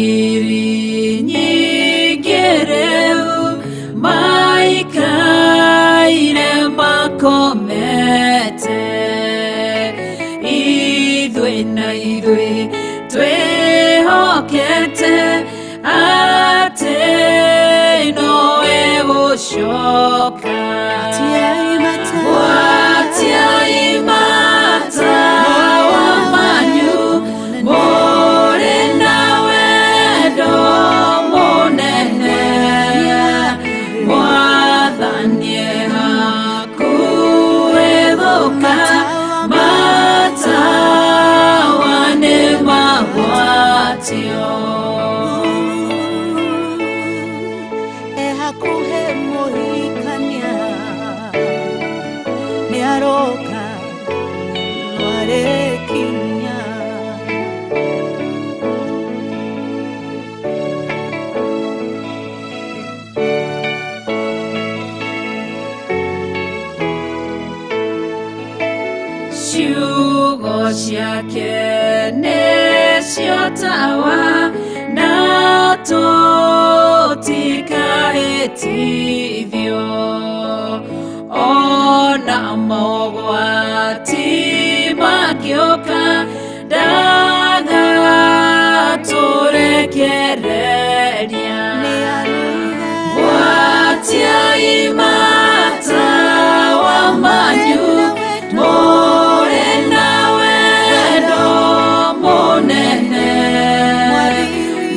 Ngiri nyingĩ rĩu maikaire makomete, ithuĩ na ithuĩ twĩhokete atĩ nowe gũcoka. Gwatiai matawa manyu mũrĩ na wendo mũnene, Mwathani e hakuhĩ gũka, matawa nĩ magwatio. E hakuhĩ mũhikania nĩ aroka no arĩkinya. Ciugo ciake nĩcio tawa na tũtikahĩtithio, ona mogwati mangĩũka ndagatũrekereria. Gwatiai matawa manyu mũrĩ na wendo mũnene,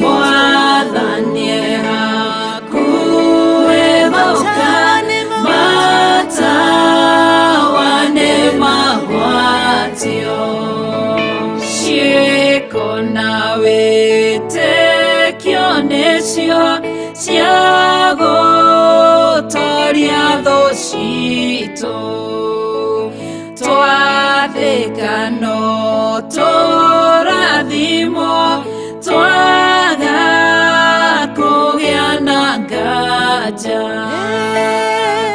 Mwathani e hakuhĩ gũka, matawa nĩ magwatio. Ciĩko na wĩtĩkio nĩcio cia gũtoria thũ citũ, twathĩka no tũrathimwo, twaga kũgĩa na nganja.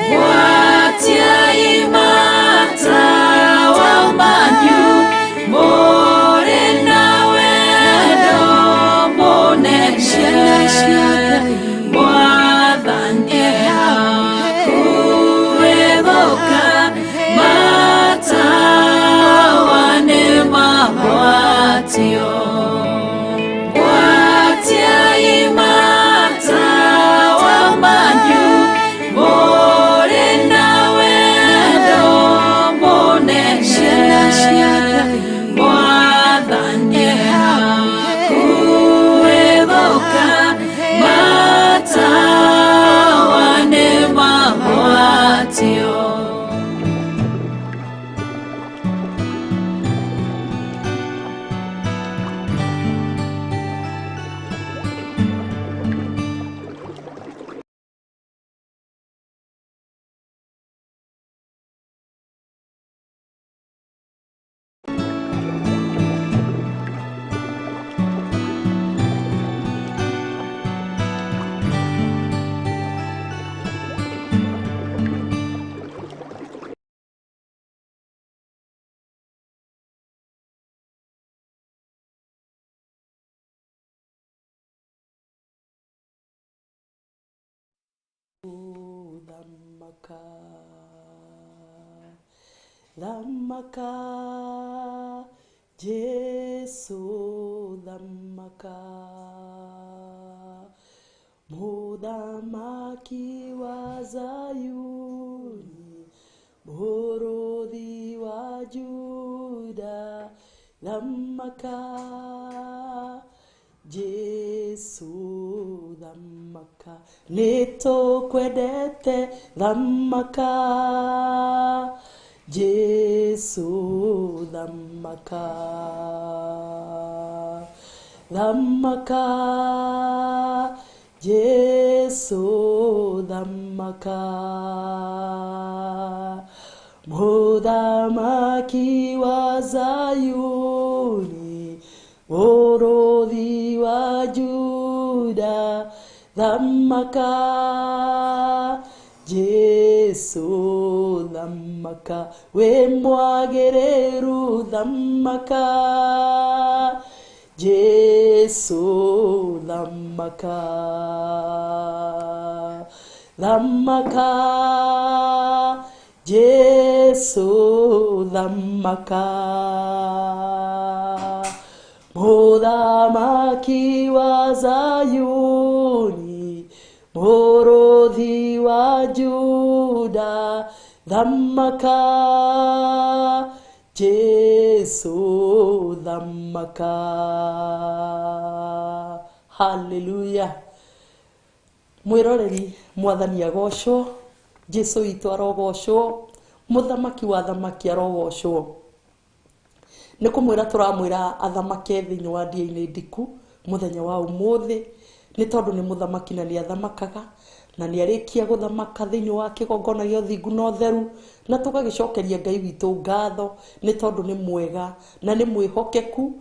Gwatiai matawa manyu mũrĩ na wendo mũnene, Mwathani e hakuhĩ gũka, matawa nĩ magwatio. Gwatiai matawa manyu mũrĩ na wendo mũnene, Mwathani e hakuhĩ gũka, matawa nĩ magwatio. Thamaka, thamaka, Jesu thamaka, Mũthamaki wa Zayuni, Mũrũthi wa Juda, thamaka, Jesu thamaka, nĩtũkwendete thamaka, Jesu thamaka, thamaka, Jesu thamaka, Mũthamaki wa Zayuni, Mũrũthi wa Juda, thamaka, Jesu thamaka, wĩ mwagĩrĩru thamaka, Jesu thamaka, thamaka, Jesu thamaka. Mũthamaki wa Zayuni, mũrũthi wa Juda, thamaka, Jesu thamaka. Haleluya. Mwĩroreri, mwathani agocwo, Jesu witũ arogocwo, mũthamaki wa thamaki arogocwo. Nĩ kũmwĩra tũramwĩra athamake thĩinĩ wa ndia-inĩ ndiku mũthenya wa ũmũthĩ, nĩ tondũ nĩ mũthamaki na nĩ athamakaga, na nĩ arĩkia gũthamaka thĩinĩ wa kĩgongona gĩa ũthingu na ũtheru, na tũgagĩcokeria Ngai witũ ngatho nĩ tondũ nĩ mwega na nĩ mwĩhokeku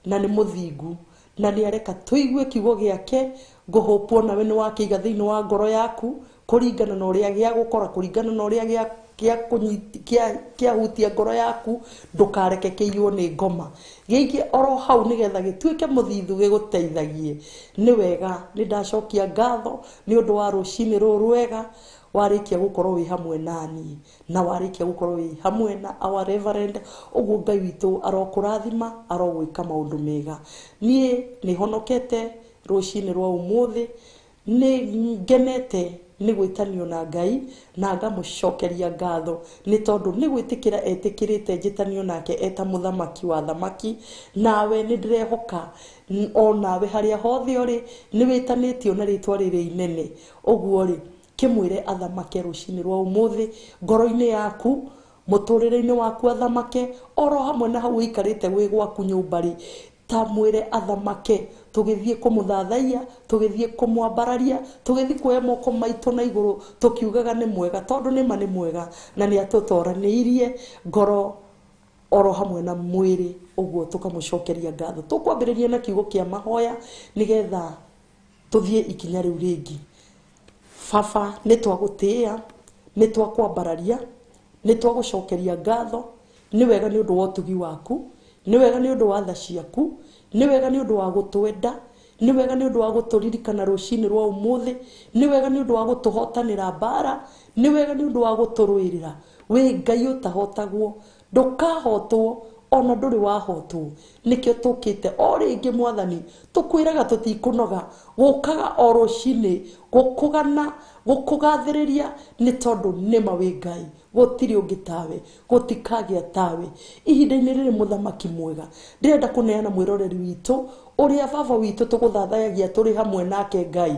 na nĩ mũthingu, na nĩ areka tũigue kiugo gĩake. Ngũhũpwo nawe nĩ wakĩiga thĩinĩ wa ngoro yaku kũringana na ũrĩa gĩa gũkora, kũringana na ũrĩa kĩahutia ngoro yaku, ndũkareke kĩiywo nĩ ngoma, gĩikie oro hau nĩgetha gĩtuĩke mũthithu gĩgũteithagie. Nĩ wega, nĩ ndacokia ngatho nĩ ũndũ wa rũcinĩ rũrũ rwega warĩkia gũkorwo wĩ hamwe nani, na warĩkia gũkorwo wĩ hamwe na our reverend. Ũguo Ngai witũ arokũrathima, arogwĩka maũndũ mega. Niĩ nĩ honokete rũcinĩ rwa ũmũthĩ, nĩ ngenete nĩ gwĩtanio na Ngai na ngamũcokeria ngatho nĩ tondũ nĩ gwĩtĩkĩra etĩkĩrĩte njĩtanio nake eta mũthamaki wa thamaki. Nawe nĩ ndĩrehoka o nawe harĩa hothe ũrĩ nĩ wĩtanĩtio na rĩtwa rĩrĩ inene. Ũguo rĩ, kĩmwĩre athamake rũcinĩ rwa ũmũthĩ ngoro-inĩ yaku, mũtũrĩre-inĩ waku athamake, oro hamwe na hau ũikarĩte wĩ gwaku nyũmba rĩ, ta mwĩre athamake, tũgĩthiĩ kũmũthathaiya, tũgĩthiĩ kũmwambararia, tũgĩthiĩ kuoya moko maitũ na igũrũ tũkiugaga nĩ mwega, tondũ nĩ ma nĩ mwega na nĩ atũtoranĩirie ngoro oro hamwe na mwĩrĩ. Ũguo tũkamũcokeria ngatho. Tũkwambĩrĩria na kiugo kĩa mahoya nĩgetha tũthiĩ ikinya rĩu rĩngĩ. Baba, nĩ twagũtĩĩa, nĩ twakwambararia, nĩ twagũcokeria ngatho. Nĩ wega nĩ ũndũ wa ũtugi waku, nĩ wega nĩ ũndũ wa tha ciaku, nĩ wega nĩ ũndũ wa gũtwenda, nĩ wega nĩ ũndũ wa gũtũririkana rũcinĩ rwa ũmũthĩ, nĩ wega nĩ ũndũ wa gũtũhotanĩra mbara, nĩ wega nĩ ũndũ wa gũtũrũĩrĩra. Wĩ Ngai ũtahotagwo, ndũkahotwo ona ndũrĩ wahotwo. Nĩkĩo tũkĩte o rĩngĩ mwathani, tũkwĩraga tũtikũnoga, gũkaga o rũcinĩ gũkũgana, gũkũgathĩrĩria, nĩ tondũ nĩma wĩ Ngai, gũtirĩ ũngĩ tawe, gũtikagĩa tawe. Ihinda-inĩ rĩrĩ mũthamaki mwega, ndĩrenda kũneana mwĩroreri witũ ũrĩa baba witũ tũgũthathayagia tũrĩ hamwe nake Ngai.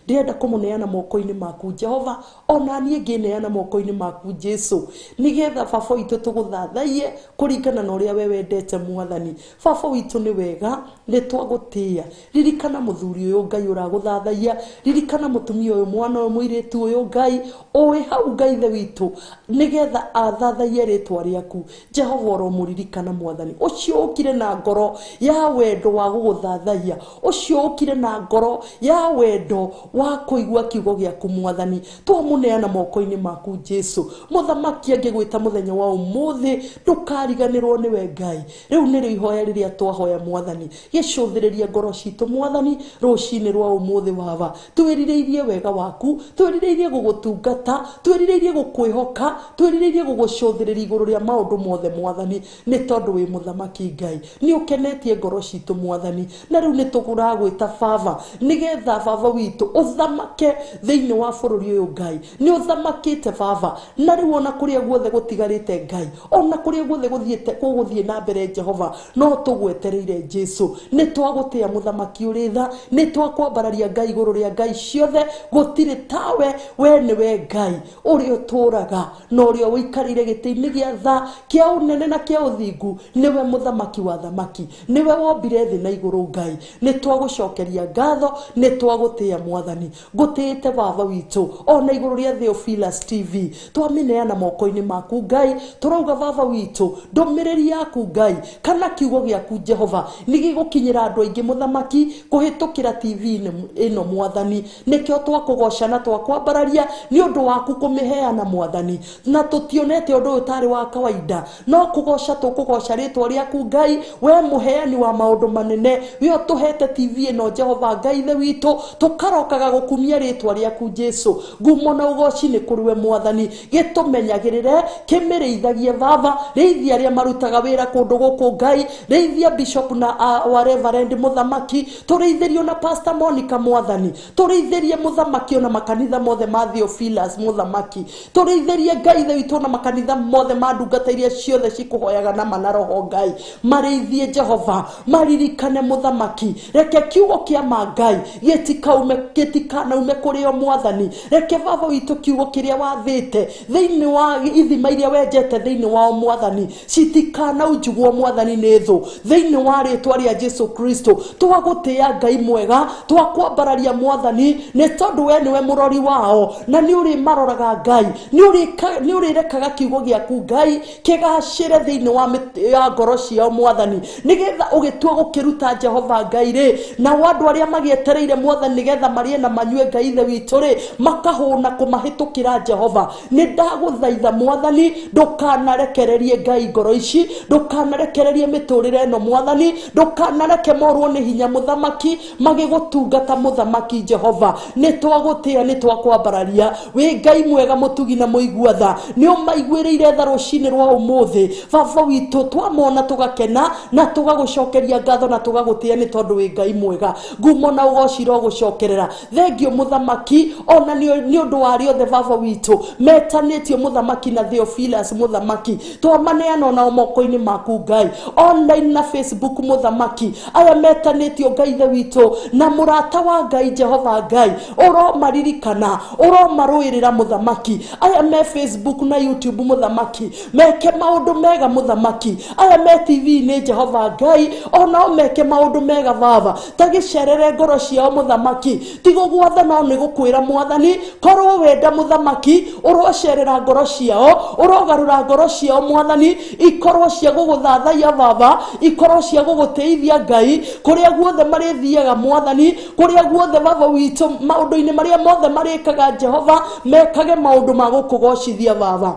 Ndĩrenda kũmũneana moko-inĩ maku Jehova, ona niĩ ngĩneana moko-inĩ maku Jesu, nĩgetha baba witũ tũgũthathaiye kũringana na ũrĩa we wendete mwathani. Baba witũ nĩ wega, nĩ twagũtĩĩa. Ririkana mũthuri ũyũ Ngai ũragũthathaiya, ririkana mũtumia ũyũ, mwana ũyũ, mũirĩtu ũyũ Ngai ũĩ hau Ngai ithe witũ, nĩgetha athathaiye rĩtwa rĩaku. Jehova ũromũririkana mwathani ũcio ũkire na ngoro ya wendo wa gũgũthathaiya, ũcio ũkire na ngoro ya wendo wa kũigua kiugo gĩaku mwathani. Twamũneana moko-inĩ maku Jesu. Mũthamaki angĩgwĩta mũthenya wa ũmũthĩ, ndũkariganĩrwo nĩwe Ngai. Rĩu nĩrĩo ihoya rĩrĩa twahoya mwathani, gĩcũthĩrĩria ngoro citũ mwathani rũcinĩ rwa ũmũthĩ. Baba, twĩrirĩirie wega waku, twĩrirĩirie gũgũtungata, twĩrirĩirie gũkwĩhoka, twĩrirĩirie gũgũcũthĩrĩria igũrũ rĩa maũndũ mothe mwathani, nĩ tondũ wĩ mũthamaki Ngai. Nĩ ũkenetie ngoro citũ mwathani, na rĩu nĩ tũkũragwĩta baba, nĩgetha baba witũ ũthamake thĩinĩ wa bũrũri ũyũ Ngai. Nĩ ũthamakĩte baba, na rĩu ona kũrĩa guothe gũtigarĩte Ngai, ona kũrĩa guothe gũthiĩte gũgũthiĩ na mbere Jehova, no tũgwetereire Jesu. Nĩ twagũtĩĩa mũthamaki ũrĩ tha, nĩ twakwambararia Ngai igũrũ rĩa ngai ciothe, gũtirĩ tawe, we nĩwe Ngai ũrĩa ũtũũraga na ũrĩa ũikarĩire gĩtĩ-inĩ gĩa tha kĩa ũnene na kĩa ũthingu. Nĩwe mũthamaki wa thamaki, nĩwe wombire thĩ na igũrũ Ngai. Nĩ twagũcokeria ngatho, nĩ twagũtĩĩa mwathani. Ngũtĩĩte baba witũ ona igũrũ rĩa Theophilus TV, twamĩneana moko-inĩ maku Ngai. Tũrauga baba witũ, ndũmĩrĩri yaku Ngai kana kiugo gĩaku Jehova nĩ gĩgũkinyĩra andũ aingĩ mũthamaki kũhĩtũkĩra TV ĩno mwathani. Nĩkĩo twakũgoca na twakwambararia nĩ ũndũ waku kũmĩheana mwathani, na tũtionete ũndũ ũyũ tarĩ wa kawaida, no kũgoca tũkũgoca rĩtwa rĩaku Ngai, we mũheani wa maũndũ manene, We ũtũhete TV ĩno Jehova Ngai ithe witũ, tũkarokaga gũkumia rĩtwa rĩaku Jesu. Ngumo na ũgoci nĩ kũrĩ we Mwathani. Gĩtũmenyagĩrĩre, kĩmĩrĩithagie Baba, rĩithia arĩa marutaga wĩra kũndũ gũkũ Ngai, rĩithia Bishop na wa Reverend Mũthamaki, tũrĩithĩrio na Pastor Monica Mwathani, tũrĩithĩrie Mũthamaki ona makanitha mothe ma Theophilus Mũthamaki, tũrĩithĩrie Ngai ithe witũ na makanitha mothe ma ndungata iria ciothe cikũhoyaga na mana roho Ngai, marĩithie Jehova, maririkane Mũthamaki, reke kiugo kĩa ma Ngai gĩtikaume, gĩtikanaume kũrĩ o Mwathani, reke Baba witũ kiugo kĩrĩa wathĩte thĩinĩ wa ithima iria wenjete thĩinĩ wao Mwathani citikanaunjugwo Mwathani nĩ thũ, thĩinĩ wa rĩtwa rĩa Jesu Kristo. Twagũtĩĩa Ngai mwega, twakwambararia Mwathani, nĩ tondũ we nĩwe mũrori wao na nĩ ũrĩmaroraga Ngai, nĩ ũrĩrekaga kiugo gĩaku Ngai kĩgacĩre thĩinĩ wa ya ngoro ciao Mwathani, nĩgetha ũgĩtua gũkĩruta Jehova Ngai rĩ, nao andũ arĩa magĩetereire Mwathani nĩgetha marĩe na manyue Ngai ithe witũ rĩ, makahũna kũmahĩtũkĩra Jehova. Nĩ ndagũthaitha Mwathani, ndũkanarekererie Ngai ngoro ici, ndũkanarekererie mĩtũrĩre ĩno Mwathani, ndũkanareke morwo nĩ hinya Mũthamaki magĩgũtungata Mũthamaki Jehova. Nĩ twagũtĩĩa, nĩ twakwambararia, wĩ Ngai mwega mũtugi na mũigua tha, nĩ ũmaiguĩrĩire tha rũcinĩ rwa ũmũthĩ. Baba witũ, twamona tũgakena na tũgagũcokeria ngatho na tũgagũtĩĩa nĩ tondũ wĩ Ngai mwega. Ngumo na ũgoci irogũcokerera. Thengio Mũthamaki ona nĩ ũndũ wa arĩa othe Baba witũ metanĩtio Mũthamaki na Theophilus Mũthamaki, twamaneana onao moko-inĩ maku Ngai, online na Facebook Mũthamaki, aya metanĩtio Ngai ithe witũ na mũrata wa Ngai Jehova Ngai, ũromaririkana, ũromarũĩrĩra Mũthamaki, aya me Facebook na YouTube Mũthamaki, meke maũndũ mega Mũthamaki, aya me TV-inĩ Jehova Ngai, onao meke maũndũ mega Baba, ta gĩcerere ngoro ciao Mũthamaki, ti gũgwatha no nĩ gũkwĩra Mwathani, korwo wenda Mũthamaki, ũrocerera ngoro ciao, ũrogarũra ngoro ciao Mwathani, ikorwo cia gũgũthathaiya Baba, ikorwo cia gũgũtĩithia Ngai, kũrĩa guothe marĩthiaga Mwathani, kũrĩa guothe Baba witũ, maũndũ-inĩ marĩa mothe marĩkaga Jehova, mekage maũndũ ma gũkũgocithia Baba.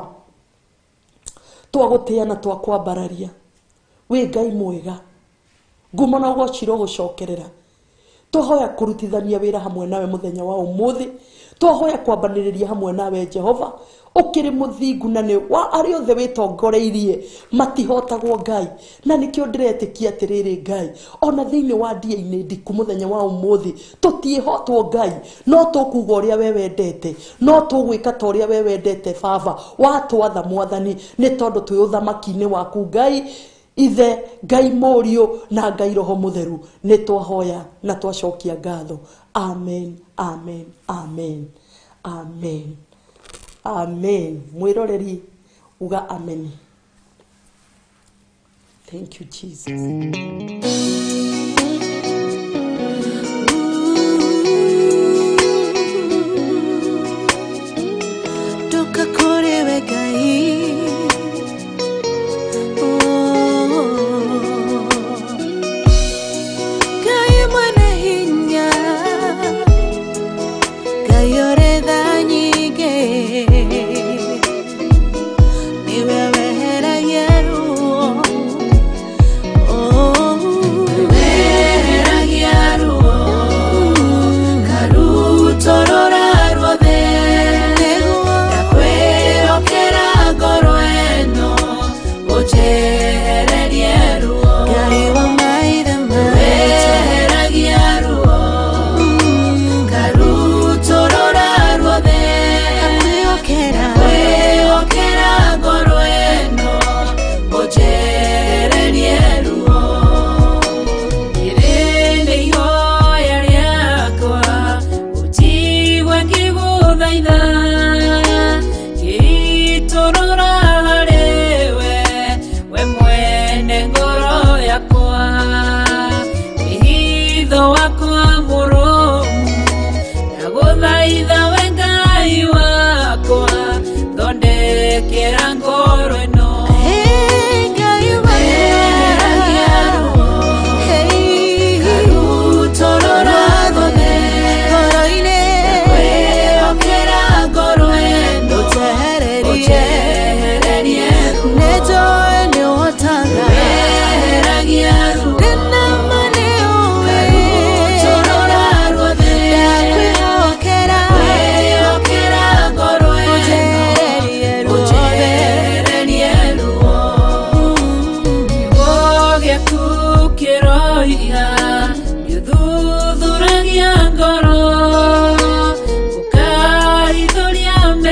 Twagũtĩĩa na twakwambararia, wĩ Ngai mwega, ngumo na ũgoci irogũcokerera. Twahoya kũrutithania wĩra hamwe nawe mũthenya wa ũmũthĩ, twahoya kwambanĩrĩria hamwe nawe Jehova, ũkĩrĩ mũthingu na nĩ wa arĩa othe wĩtongoreirie matihotagwo Ngai, na nĩkĩo ndĩretĩkia atĩrĩrĩ Ngai, ona thĩinĩ wa ndia-inĩ ndiku mũthenya wa ũmũthĩ tũtiĩhotwo Ngai, no tũkuga ũrĩa we wendete, no tũgwĩka ta ũrĩa we wendete Baba, watwatha Mwathani, nĩ tondũ twĩ ũthamaki-inĩ waku Ngai Ithe, Ngai Mũriũ na Ngai Roho Mũtheru. Nĩ twahoya na twacokia ngatho. Amen, amen, amen, amen, amen. Mwĩroreri uga amen. Thank you Jesus. Toka kũrĩ we Ngai, Ngai mwene hinya, Ngai ũrĩ tha nyingĩ, nĩwe weheragia ruo. Weheragia ruo, karutorora ruothe, Nĩguo ndakwĩhokera ngoro ĩno, ũnjehererie ruo. Ngai wa maithe maitũ, Weheragia ruo, karutorora ruothe, ndakwĩhokera ndakwĩhokera ngoro ĩno, ũnjehererie ruo. Rĩrĩ nĩ ihoya rĩakwa, ũnjigue ngĩgũthaitha, ngĩitũrũra harĩ we, we mwene ngoro yakwa. Wĩhitho wakwa mũrũmu, ndagũthaitha we Ngai wakwa, thondekera ngoro ĩno. Hey, Ngai Weheragia ruo, Hey, karutorora ruothe, ngoro-inĩ ndakwĩhokera ngoro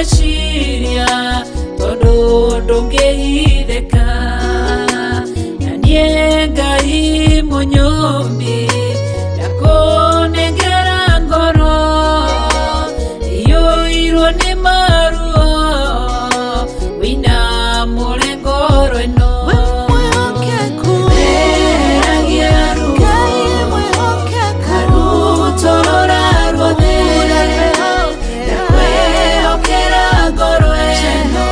Meciria tondũ ndũngĩhithĩka na niĩ Ngai mũnyũmbi ndakũnengera ngoro iyũirwo nĩ maruo wĩinamũre ngoro ĩno. We mwĩhokeku. Weheragia ruo. Ngai mwĩhokeku. Karutũrũra ruothe. Ndakwĩhokera ngoro ĩno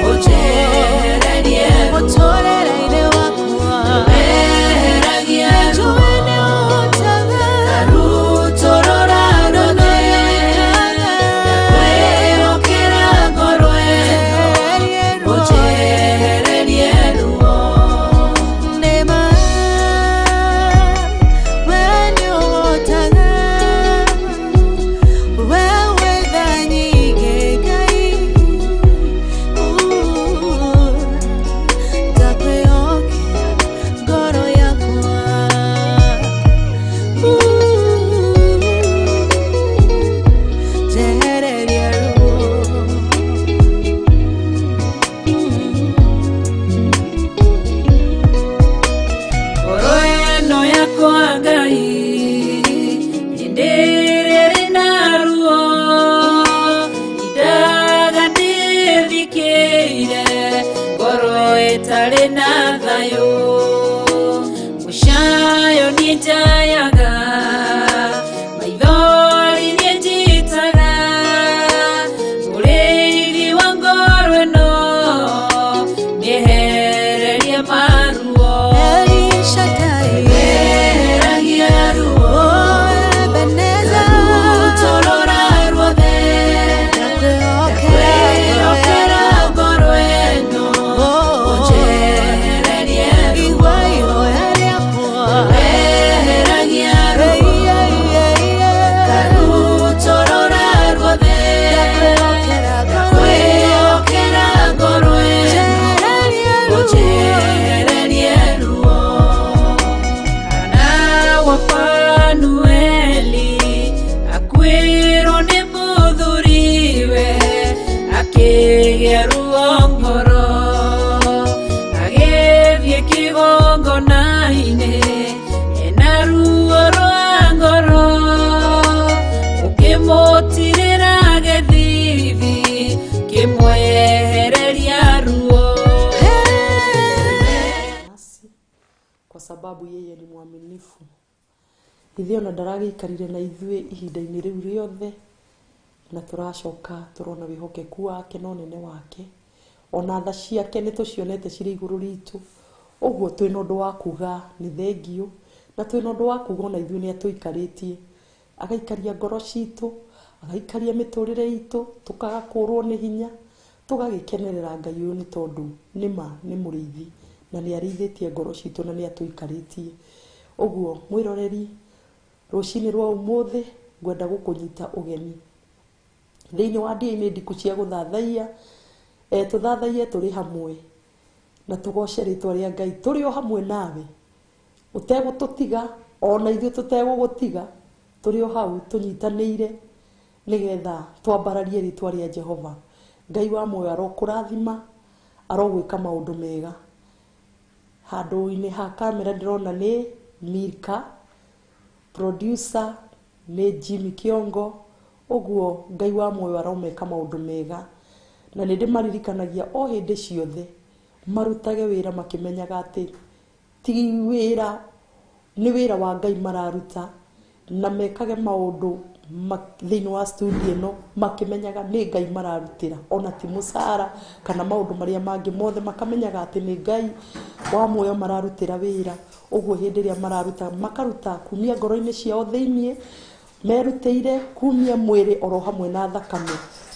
ũnjehererie ruo. Mũtũrĩre-inĩ wakwa. Weheragia ruo. Njũĩ nĩ ũhotaga. Karutũrũra ruothe. Ndakwĩhokera ngoro ĩno ũnjehererie ruo. Nĩma, we nĩũhotaga. We wĩ tha nyingĩ, Ngai. Ndakwĩhokera ngoro yakwa. Njehereria ruo. Ngoro ĩno yakwa Ngai hĩndĩ ĩrĩa ĩrĩ na ruo indaga ndĩthikĩire ngoro ĩtarĩ na thayũ mũcayo niĩ njayaga maithori niĩ njitaga mũrĩithi wa ngoro ĩno mĩehererie maruo. El Shaddai. Weheragia ruo. Oh, Ebenezer. Karutũrũra ruothe. Ndakwĩhokera Ndakwĩhokera ngoro ĩno Oh. ũnjehererie ruo. Igua ihoya rĩakwa. Weheragia ruo. Ei, ei, ei, ei. Karutũrũra ruothe. Ndakwĩhokera ngoro ĩno. Ndakwĩhokera ngoro ĩno Njehererie ruo. ũnjehererie ruo. Hana wa Fanueli akuĩrwo nĩ mũthuriwe akĩgĩa ruo ngoro agĩthiĩ kĩgongona-inĩ ena ruo rwa ngoro ũkĩmũtirĩra gĩthithi kĩmwehereria ruo. Nasi kwa sababu yeye ni mwaminifu. Ithuĩ ona ndaragĩikarire na ithuĩ ihinda-inĩ rĩu rĩothe na tũracoka tũrona wĩhokeku wake na ũnene wake ona tha ciake nĩ tũcionete cirĩ igũrũ ritũ ũguo twĩna ũndũ wa kuga nĩ thengiũ na twĩna ũndũ wa kuga ona ithuĩ nĩ atũikarĩtie agaikaria ngoro citũ agaikaria mĩtũrĩre itũ tũkaga kũrwo nĩ hinya tũgagĩkenerera Ngai ũyũ nĩ tondũ nĩma nĩ mũrĩithi na nĩ arĩithĩtie ngoro citũ na nĩ atũikarĩtie ũguo mwĩroreri rũcinĩ rwa ũmũthĩ ngwenda gũkũnyita ũgeni thĩinĩ wa ndia-inĩ ndiku cia gũthathaiya tũthathaiye tũrĩ hamwe na tũgoce rĩtwa rĩa Ngai tũrĩ o hamwe nawe ũtegũtũtiga ona ithuĩ tũtegũgũtiga tũrĩ o hau tũnyitanĩire nĩgetha twambararie rĩtwa rĩa Jehova. Ngai wa muoyo arokũrathima arogwĩka maũndũ mega. Handũ-inĩ ha kamera ndĩrona nĩ Milka, producer nĩ Jimmy Kiongo ũguo Ngai wa muoyo aromeka maũndũ mega na nĩ ndĩmaririkanagia o hĩndĩ ciothe marutage wĩra makĩmenyaga atĩ ti wĩra nĩ wĩra wa Ngai mararuta na mekage maũndũ thĩinĩ wa studio ĩno makĩmenyaga nĩ Ngai mararutĩra ona ti mũcara kana maũndũ marĩa mangĩ mothe makamenyaga atĩ nĩ Ngai wa muoyo mararutĩra wĩra ũguo hĩndĩ ĩrĩa mararuta makaruta kumia ngoro-inĩ ciao thĩiniĩ merutĩire kumia mwĩrĩ oro hamwe na thakame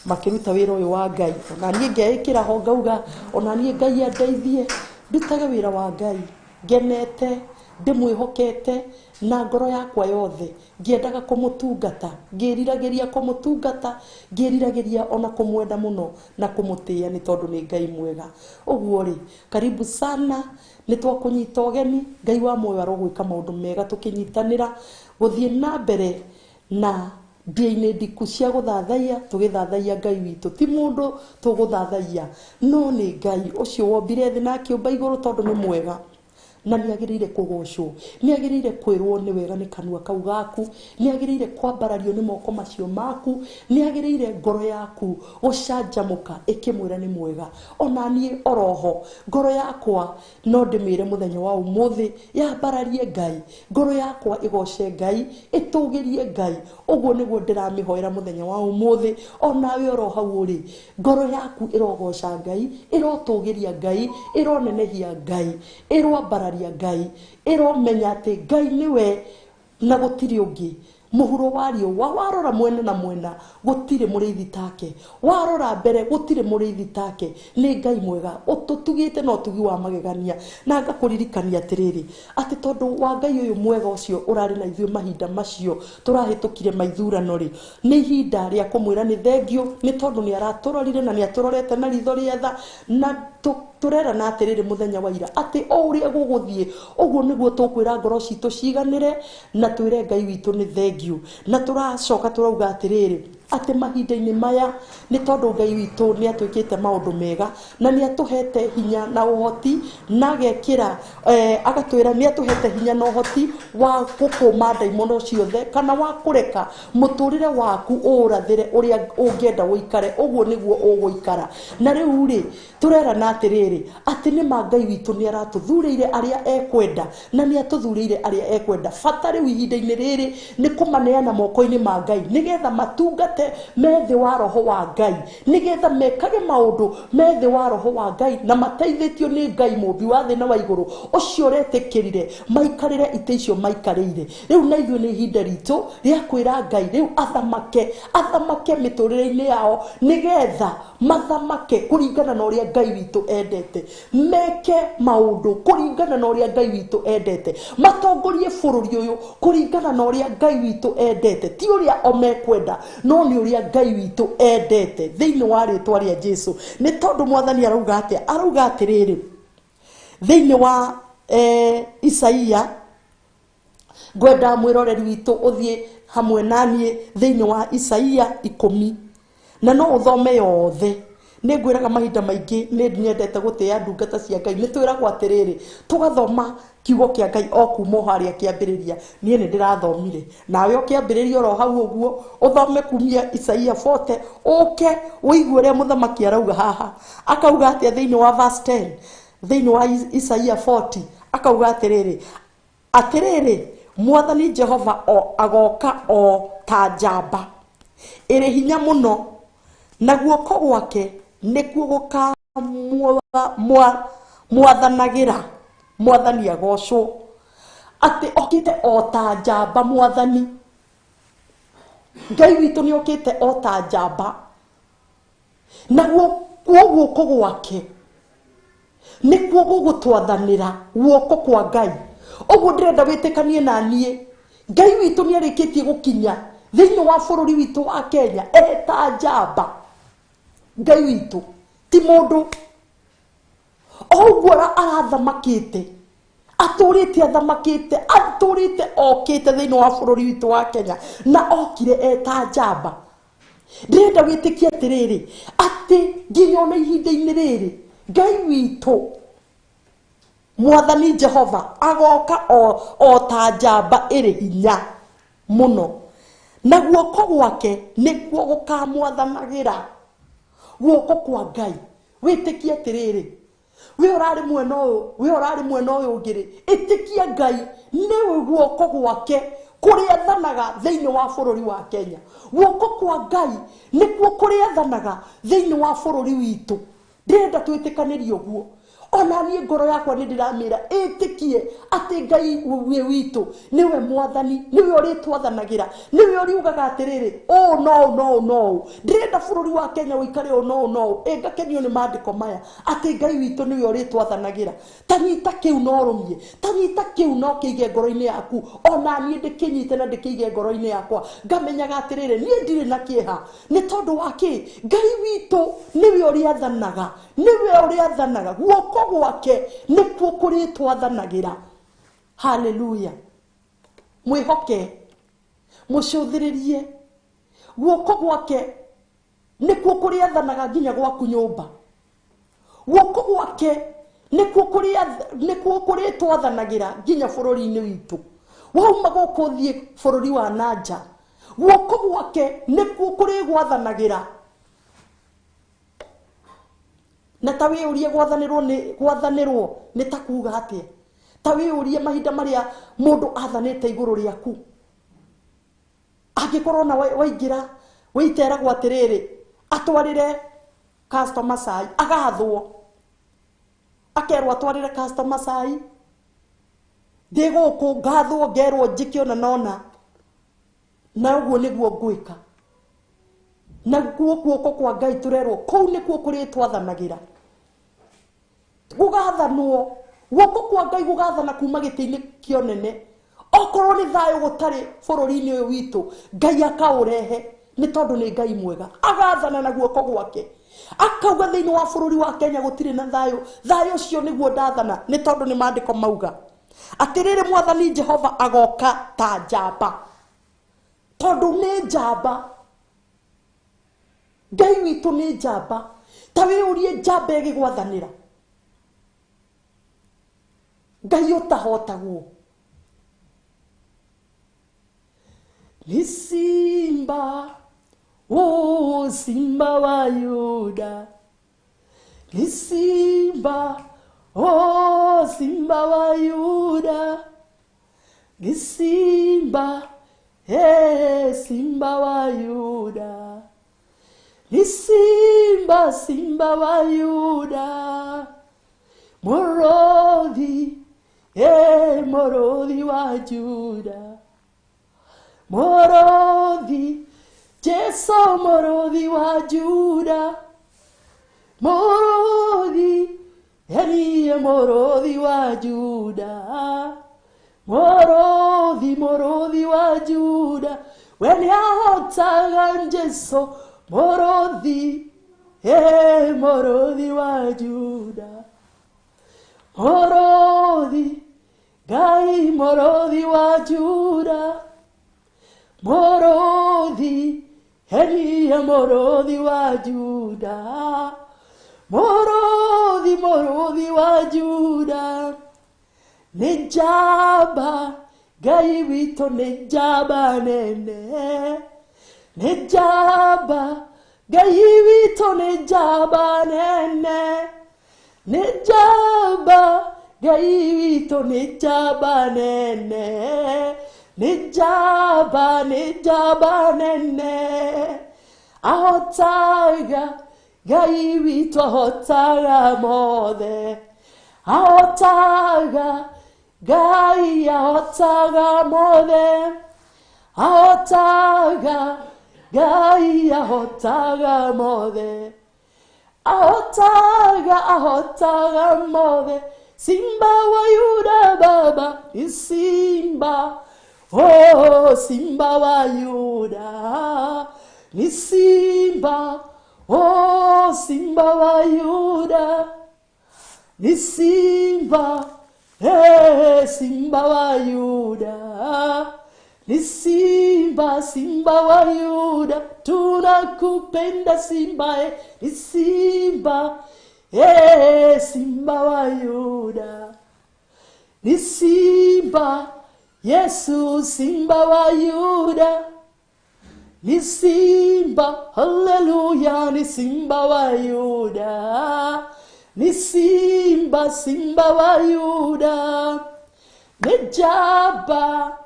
makĩruta wĩra ũyũ wa Ngai ona niĩ ngeĩkĩra ho ngauga ona niĩ Ngai andeithie ndutage wĩra wa Ngai ngenete ndĩmwĩhokete na ngoro yakwa yothe ngĩendaga kũmũtungata ngĩriragĩria kũmũtungata ngĩriragĩria ona kũmwenda mũno na kũmũtĩĩa nĩ tondũ nĩ Ngai mwega ũguo rĩ karibu sana nĩ twakũnyita ũgeni Ngai wa muoyo arogwĩka maũndũ mega tũkĩnyitanĩra gũthiĩ na mbere na Ndia-inĩ ndiku cia gũthathaiya, tũgĩthathaiya Ngai witũ. Ti mũndũ tũgũthathaiya, no nĩ Ngai ũcio wombire thĩ na akĩũmba igũrũ, tondũ nĩ mwega na nĩ agĩrĩire kũgocwo, nĩ agĩrĩire kwĩrwo nĩ wega nĩ kanua kau gaku, nĩ agĩrĩire kwambarario nĩ moko macio maku, nĩ agĩrĩire ngoro yaku gũcanjamũka ĩkĩmwĩra nĩ mwega. Ona niĩ oroho ngoro yakwa no ndĩmĩre mũthenya wa ũmũthĩ yambararie Ngai, ngoro yakwa ĩgoce Ngai, ĩtũgĩrie Ngai. Ũguo nĩguo ndĩramĩhoera mũthenya wa ũmũthĩ. Onawe oro hau ũrĩ, ngoro yaku ĩrogoca Ngai, ĩrotũgĩria Ngai, ĩronenehia Ngai, ĩroambararia Ngai, ĩromenya atĩ Ngai nĩwe na gũtirĩ ũngĩ. Mũhuro wa riũa warora mwena na mwena gũtirĩ mũrĩithi take, warora mbere gũtirĩ mũrĩithi take. Nĩ Ngai mwega ũtũtugĩte na ũtugi wa magegania. Na ngakũririkania atĩrĩrĩ, atĩ tondũ wa Ngai ũyũ mwega ũcio ũrarĩ na ithuĩ mahinda macio tũrahĩtũkire maithurano rĩ, nĩ ihinda rĩa kũmwĩra nĩ thengio, nĩ tondũ nĩ aratũrorire na nĩ atũrorete na ritho rĩa tha. Na tũrerana atĩrĩrĩ mũthenya wa ira atĩ o ũrĩa gũgũthiĩ ũguo nĩguo tũkwĩra ngoro citũ ciganĩre na twĩre Ngai witũ nĩ thengio. Na tũracoka tũrauga atĩrĩrĩ, atĩ mahinda-inĩ maya nĩ tondũ Ngai witũ nĩ atwĩkĩte maũndũ mega na nĩ atũhete hinya na ũhoti, na agekĩra, agatwĩra nĩ atũhete hinya na ũhoti wa gũkũma ndaimono ciothe, kana wa kũreka mũtũrĩre waku ũũrathĩre ũrĩa ũngĩenda ũikare, ũguo nĩguo ũgũikara. Na rĩu rĩ, tũrerana atĩrĩrĩ, atĩ nĩ ma Ngai witũ nĩ aratũthurĩire arĩa ekwenda, na nĩ atũthurĩire arĩa ekwenda. Bata rĩu ihinda-inĩ rĩrĩ nĩ kũmaneana moko-inĩ ma Ngai, nĩgetha matungate me thĩ wa roho wa Ngai, nĩgetha mekage maũndũ me thĩ wa roho wa Ngai, na mateithĩtio nĩ Ngai mũmbi wa thĩ na wa igũrũ, ũcio ũretĩkĩrire maikarĩre itĩ icio maikarĩire. Rĩu na ithuĩ nĩ ihinda ritũ rĩa kwĩra Ngai rĩu athamake, athamake mĩtũrĩre-inĩ yao, nĩgetha mathamake kũringana na ũrĩa Ngai witũ endete, meke maũndũ kũringana na ũrĩa Ngai witũ endete, matongorie bũrũri ũyũ kũringana na ũrĩa Ngai witũ endete, ti ũrĩa o mekwenda, no nĩ ũrĩa Ngai witũ endete, thĩinĩ wa rĩtwa rĩa Jesu. Nĩ tondũ Mwathani arauga atĩa? Arauga atĩrĩrĩ thĩinĩ wa Isaia, ngwenda mwĩroreri witũ ũthiĩ hamwe na niĩ thĩinĩ wa Isaia 10, na no ũthome yothe. Nĩ ngwĩraga mahinda maingĩ nĩ nyendete gũtĩĩa ndungata cia Ngai. Nĩ twĩragwo atĩrĩrĩ, tũgathoma kiugo kĩa Ngai o kuma o harĩa kĩambĩrĩria. Niĩ nĩ ndĩrathomire, nawe ũkĩambĩrĩria oro hau ũguo, ũthome kumia Isaia 40, ũke ũigue ũrĩa mũthamaki arauga haha. Akauga atĩa thĩinĩ wa verse 10, thĩinĩ wa Isaia 40, akauga atĩrĩrĩ, atĩrĩrĩ, Mwathani Jehova o agoka o ta njamba ĩrĩ hinya mũno, na guoko gwake nĩkuo gũkamwathanagĩra. Mwathani agocwo, atĩ okĩte o ta njamba. Mwathani Ngai witũ nĩ okĩte o ta njamba, naguo guoko gwake nĩkuo gũgũtwathanĩra. Guoko kwa Ngai, ũguo ndĩrenda wĩtĩkanie na niĩ, Ngai witũ nĩ arĩkĩtie gũkinya thĩinĩ wa bũrũri witũ wa Kenya eta njamba. Ngai witũ ti mũndũ, o ũguo arathamakĩte, atũrĩte athamakĩte, atũrĩte okĩte thĩinĩ wa bũrũri witũ wa Kenya, na okire eta njamba. Ndĩrenda wĩtĩkie atĩrĩrĩ, atĩ nginya ona ihinda-inĩ rĩrĩ Ngai witũ Mwathani Jehova agoka o ta njamba ĩrĩ hinya mũno, na guoko gwake nĩkuo gũkamwathanagĩra. Guoko kwa Ngai, wĩtĩkie atĩrĩrĩ, we ũrarĩ mwena ũyũ, we ũrarĩ mwena ũyũ ũngĩ rĩ, ĩtĩkia Ngai nĩwe guoko gwake kũrĩathanaga thĩinĩ wa bũrũri wa Kenya. Guoko kwa Ngai nĩkuo kũrĩathanaga thĩinĩ wa bũrũri witũ. Ndĩrenda twĩtĩkanĩrie ũguo. Ona niĩ ngoro yakwa nĩ ndĩramĩra ĩtĩkie atĩ Ngai witũ nĩwe Mwathani, nĩwe ũrĩtwathanagĩra, nĩwe ũriugaga atĩrĩrĩ, ũũ no ũũ no ũũ no ũũ. Ndĩrenda bũrũri wa Kenya ũikare ũũ no ũũ no ũũ. Ĩ ngakenio nĩ maandĩko maya atĩ Ngai witũ nĩwe ũrĩtwathanagĩra. Ta nyita kĩu na ũrũmie, ta nyita kĩu na ũkĩige ngoro-inĩ yaku. Ona niĩ ndĩkĩnyite na ndĩkĩige ngoro-inĩ yakwa, ngamenyaga atĩrĩrĩ, niĩ ndirĩ na kĩeha. Nĩ tondũ wa kĩ? Ngai witũ nĩwe ũrĩathanaga, nĩwe ũrĩathanaga. Guoko gwake nĩkuo kũrĩtwathanagĩra. Haleluya. Mwĩhoke, mũcũthĩrĩrie. Guoko gwake nĩkuo kũrĩathanaga nginya gwaku nyũmba. Guoko gwake nĩkuo kũrĩtwathanagĩra nginya bũrũri-inĩ witũ. Wauma gũkũ ũthiĩ bũrũri wa nanja, guoko gwake nĩkuo kũrĩgwathanagĩra. Na ta wĩyũrie gwathanĩrwo nĩ ta kuga atĩa? Ta wĩyũrie mahinda marĩa mũndũ athanĩte igũrũ rĩaku. Angĩkorwo na waingĩra wĩiteragwo atĩrĩrĩ, atwarĩre customer cai, agathwo akerwo atwarĩre customer cai. Ndĩ gũkũ ngathwo ngerwo njĩke ona nona, na ũguo nĩguo ngwĩka. Naguo guoko kwa Ngai tũrerwo kũu nĩkuo kũrĩtwathanagĩra. Gũgathanwo guoko kwa Ngai gũgathana kuma gĩtĩ-inĩ kĩa ũnene. Okorwo nĩ thayũ gũtarĩ bũrũri-inĩ ũyũ witũ, Ngai akaũrehe nĩ tondũ nĩ Ngai mwega. Agathana na guoko gwake, akauga thĩinĩ wa bũrũri wa Kenya gũtirĩ na thayũ. Thayũ ũcio nĩguo ndathana, nĩ tondũ nĩ maandĩko mauga atĩrĩrĩ, Mwathani Jehova agoka ta njamba, tondũ nĩ njamba. Ngai witũ nĩ njamba. Ta wĩyũrie njamba ĩgĩgwathanĩra, Ngai ũtahotagwo. Ni simba, oh simba wa Yuda. Ni simba, oh simba wa Yuda. Ni simba, eh simba wa Yuda. Ni simba, simba wa Yuda. Mũrũthi, eh mũrũthi wa Juda. Mũrũthi, Jesu mũrũthi wa Juda. Mũrũthi, eniĩ mũrũthi wa Juda. Mũrũthi, mũrũthi wa Juda. We nĩahotaga Jesu mũrũthi, eh mũrũthi wa Juda. Mũrũthi, Ngai mũrũthi wa Juda. Mũrũthi, eniĩ mũrũthi wa Juda. Mũrũthi, mũrũthi wa Juda. Nĩ njamba, Ngai witũ nĩ njamba nene. Nĩ njamba, Ngai witũ nĩ njamba nene. Nĩ njamba, Ngai witũ nĩ njamba nene. Nĩ njamba, nĩ njamba nene. Ahotaga, Ngai witũ ahotaga mothe. Ahotaga, Ngai ahotaga mothe. Ahotaga, Ngai ahotaga mothe. Ahotaga, ahotaga mothe. Simba wa Yuda baba ni simba. Oh, simba wa Yuda ni simba. Oh, simba wa Yuda ni simba. Eh, simba wa Yuda ni simba, simba wa Yuda. Tunakupenda simba, eh, ni simba. Eh, simba wa Yuda ni simba. Yesu simba wa Yuda ni simba. Haleluya, ni simba wa Yuda ni simba, simba wa Yuda. Ni njamba,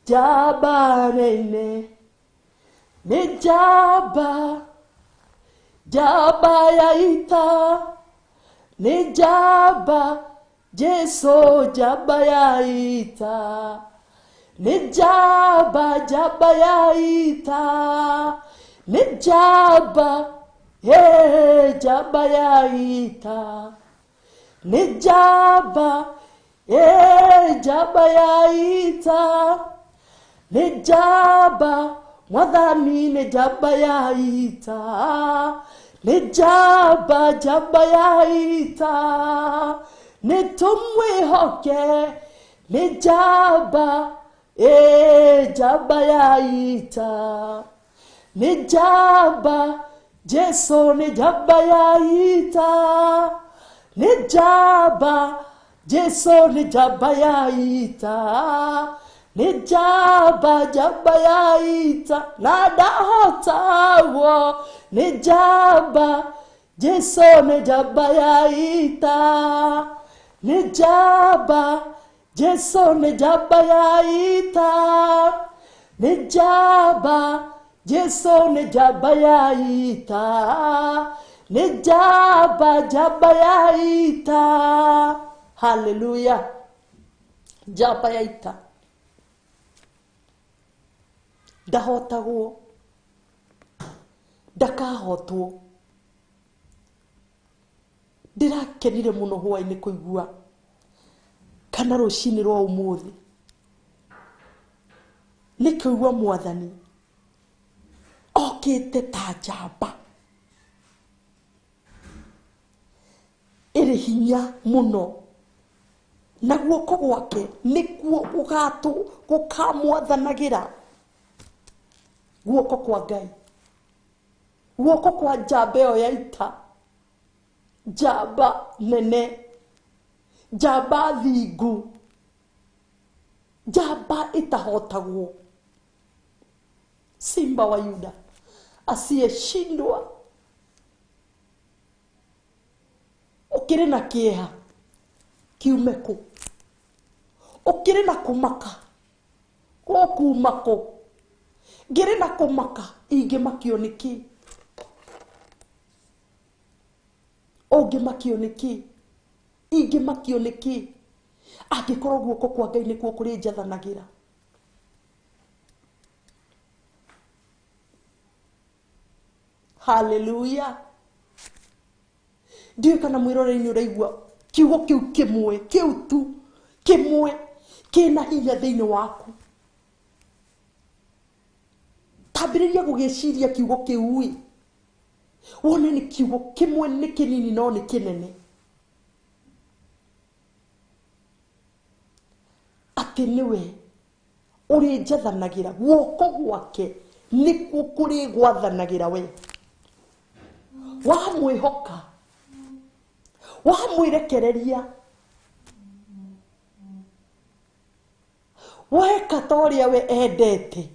njamba nene. Ni njamba, njamba ya ita. Ni njamba, Jesu njamba ya ita. Ni njamba, njamba ya ita. Ni njamba, eh njamba ya ita. Ni njamba, eh njamba ya ita. Nĩ njamba, Mwathani nĩ njamba ya ita. Nĩ njamba, njamba ya ita. Nĩ tũmwĩhoke, nĩ njamba, ĩ njamba ya ita. Nĩ njamba, Jesu nĩ njamba ya ita. Nĩ njamba, Jesu nĩ njamba ya ita. Nĩ njamba, njamba ya ita, na ndahotagwo. Nĩ njamba, Jesu nĩ njamba ya ita. Nĩ njamba, Jesu nĩ njamba ya ita. Nĩ njamba, Jesu nĩ njamba ya ita. Nĩ njamba, njamba ya ita. Haleluya. Njamba ya ita ndahotagwo, ndakahotwo. Ndĩrakenire mũno hwaĩ-inĩ kũigua kana rũcinĩ rwa ũmũthĩ nĩ kũigua mwathani okĩte ta njamba ĩrĩ hinya mũno, na guoko gwake nĩkuo gũkamwathanagĩra. Guoko kwa Ngai, guoko kwa njamba ĩyo ya ita, njamba nene, njamba thingu, njamba ĩtahotagwo, simba wa Yuda asiyeshindwa. Ũkĩrĩ na kĩeha kiume kũ? Ũkĩrĩ na kũmaka gũkuma kũ? Ngĩrĩ na kũmaka ingĩmakio nĩ kĩ? Ũngĩmakio nĩ kĩ? Ingĩmakio nĩ kĩ? Angĩkorwo guoko kwa Ngai nĩkuo kũrĩnjathanagĩra. Haleluya. Ndiũĩ kana mwĩroreri-inĩ ũraigua kiugo kĩu kĩmwe, kĩu tu kĩmwe kĩna hinya thĩinĩ waku. Tambĩrĩria gũgĩciria kiugo kĩu ĩ, wone nĩ kiugo kĩmwe, nĩ kĩnini no nĩ kĩnene, atĩ nĩwe ũrĩnjathanagĩra. Guoko gwake nĩkuo kũrĩgwathanagĩra we. Wamwĩhoka, wamwĩrekereria, weka ta ũrĩa we endete,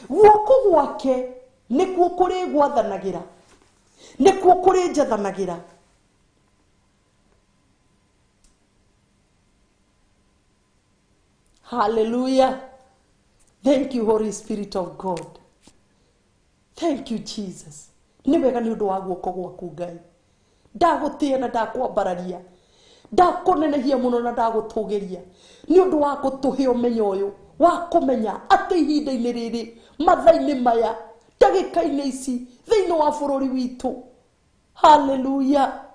guoko gwake nĩkuo kũrĩgwathanagĩra, nĩkuo kũrĩnjathanagĩra. Hallelujah. Thank you, Holy Spirit of God. Thank you, Jesus. Nĩ wega nĩ ũndũ wa guoko gwaku Ngai. Ndagũtĩĩa na ndakwambararia, ndakũnenehia mũno na ndagũtũgĩria nĩ ũndũ wa gũtũhe ũmenyo ũyũ wa kũmenya atĩ ihinda-inĩ rĩrĩ, mathaa-inĩ maya, ndagĩka-inĩ ici, thĩinĩ wa bũrũri witũ, haleluya,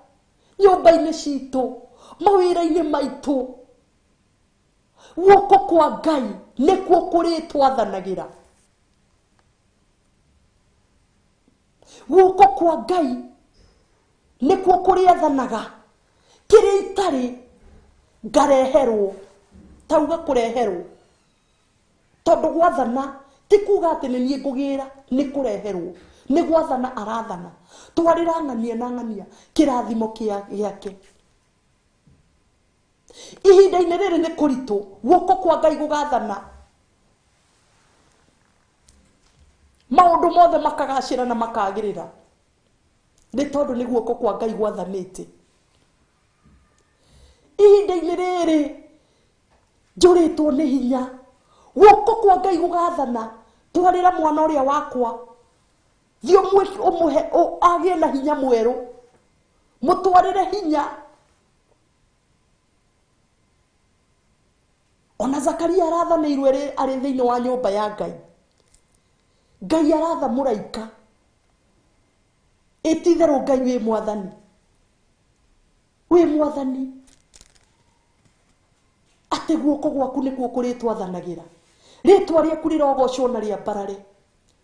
nyũmba-inĩ citũ, mawĩra-inĩ maitũ, guoko kwa Ngai nĩkuo kũrĩtwathanagĩra. Guoko kwa Ngai nĩkuo kũrĩathanaga. Kĩrĩa itarĩ ngareherwo, tauga kũreherwo, tondũ gwathana ti kuga atĩ nĩ niĩ ngũgĩra, nĩ kũreherwo, nĩ gwathana arathana. Twarĩra ng'ania na ng'ania kĩrathimo gĩake. Ihinda-inĩ rĩrĩ nĩ kũritũ, guoko kwa Ngai gũgathana, maũndũ mothe makagacĩra na makagĩrĩra, nĩ tondũ nĩ guoko kwa Ngai gwathanĩte. Ihinda-inĩ rĩrĩ njũrĩtwo nĩ hinya, guoko kwa Ngai gũgathana, twarĩra mwana ũrĩa wakwa, thiĩ ũmũhe agĩe na hinya mwerũ, mũtwarĩre hinya. Ona Zakaria arathanĩirwo arĩ thĩinĩ wa nyũmba ya Ngai. Ngai aratha mũraika, ĩtitherũ Ngai wĩ mwathani, wĩ mwathani, atĩ guoko gwaku nĩkuo kũrĩtwathanagĩra. Rĩtwa rĩaku rĩrogocwo na rĩambarare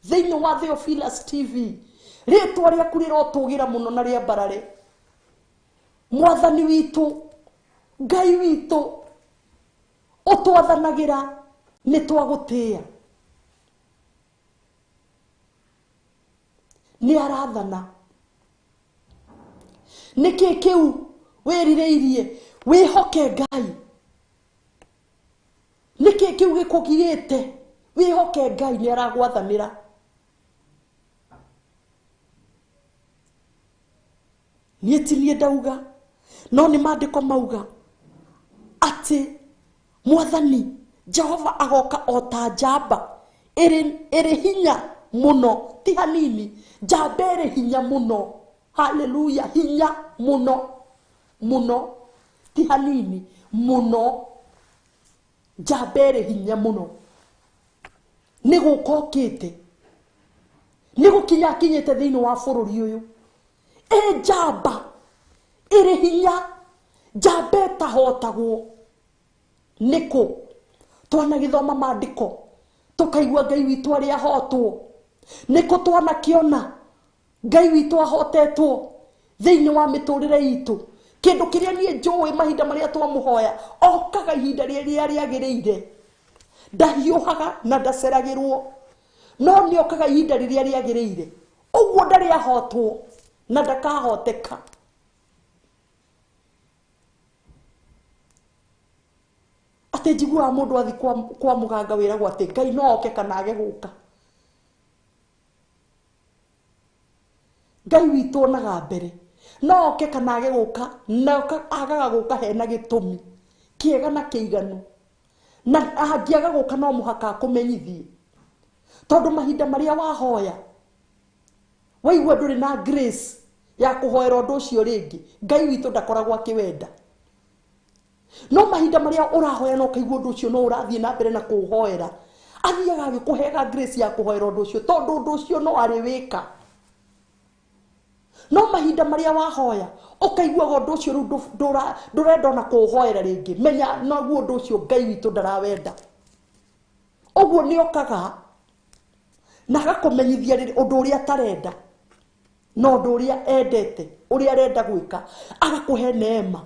thĩinĩ wa Theophilus TV. Rĩtwa rĩaku rĩrotũgĩra mũno na rĩambarare. Mwathani witũ, Ngai witũ, ũtwathanagĩra, nĩ twagũtĩĩa. Nĩ arathana. Nĩkĩ kĩu wĩrirĩirie? Wĩhoke Ngai. Nĩkĩ kĩu gĩkũgirĩte? Wĩhoke Ngai, nĩ aragwathanĩra. Niĩ ti niĩ ndauga, no nĩ maandĩko mauga atĩ Mwathani Jehova agoka o ta njamba ĩrĩ hinya mũno, ti hanini, njamba ĩrĩ hinya mũno. Haleluya, hinya mũno mũno, ti hanini mũno, njamba ĩrĩ hinya mũno. Nĩ gũka okĩte, nĩ gũkinya akinyĩte thĩinĩ wa bũrũri ũyũ. Ĩ njamba ĩrĩ hinya, njamba ĩtahotagwo. Nĩkũ twanagĩthoma maandĩko tũkaigua Ngai witũ arĩ ahotwo? Nĩkũ twanakĩona Ngai witũ ahotetwo thĩinĩ wa mĩtũrĩre itũ? Kĩndũ kĩrĩa niĩ njũĩ, mahinda marĩa twamũhoya okaga ihinda rĩrĩa rĩagĩrĩire, ndahiũhaga na ndaceragĩrwo, no nĩ okaga ihinda rĩrĩa rĩagĩrĩire. Ũguo ndarĩ ahotwo na ndakahoteka. Atĩ njiguaga mũndũ athi kwa mũganga wĩragwo atĩ Ngai no oke kana age gũka. Ngai witũ onaga mbere, no oke kana age gũka, na agaga gũka hena gĩtũmi kĩega na kĩiganu, na angĩaga gũka no mũhaka akũmenyithie, tondũ mahinda marĩa wahoya waigua ndũrĩ na grace ya kũhoera ũndũ ũcio rĩngĩ, Ngai witũ ndakoragwo akĩwenda. No mahinda marĩa ũrahoya na ũkaigua ũndũ ũcio no ũrathiĩ na mbere na kũũhoera, athiaga agĩkũheaga grace ya kũhoera ũndũ ũcio, tondũ ũndũ ũcio no arĩwĩka. No mahinda marĩa wahoya ũkaiguaga ũndũ ũcio rĩu ndũrenda ona kũũhoera rĩngĩ, menya naguo ũndũ ũcio Ngai witũ ndarawenda. Ũguo nĩ okaga na agakũmenyithia ũndũ ũrĩa atarenda na ũndũ ũrĩa endete, ũrĩa arenda gwĩka, agakũhe neema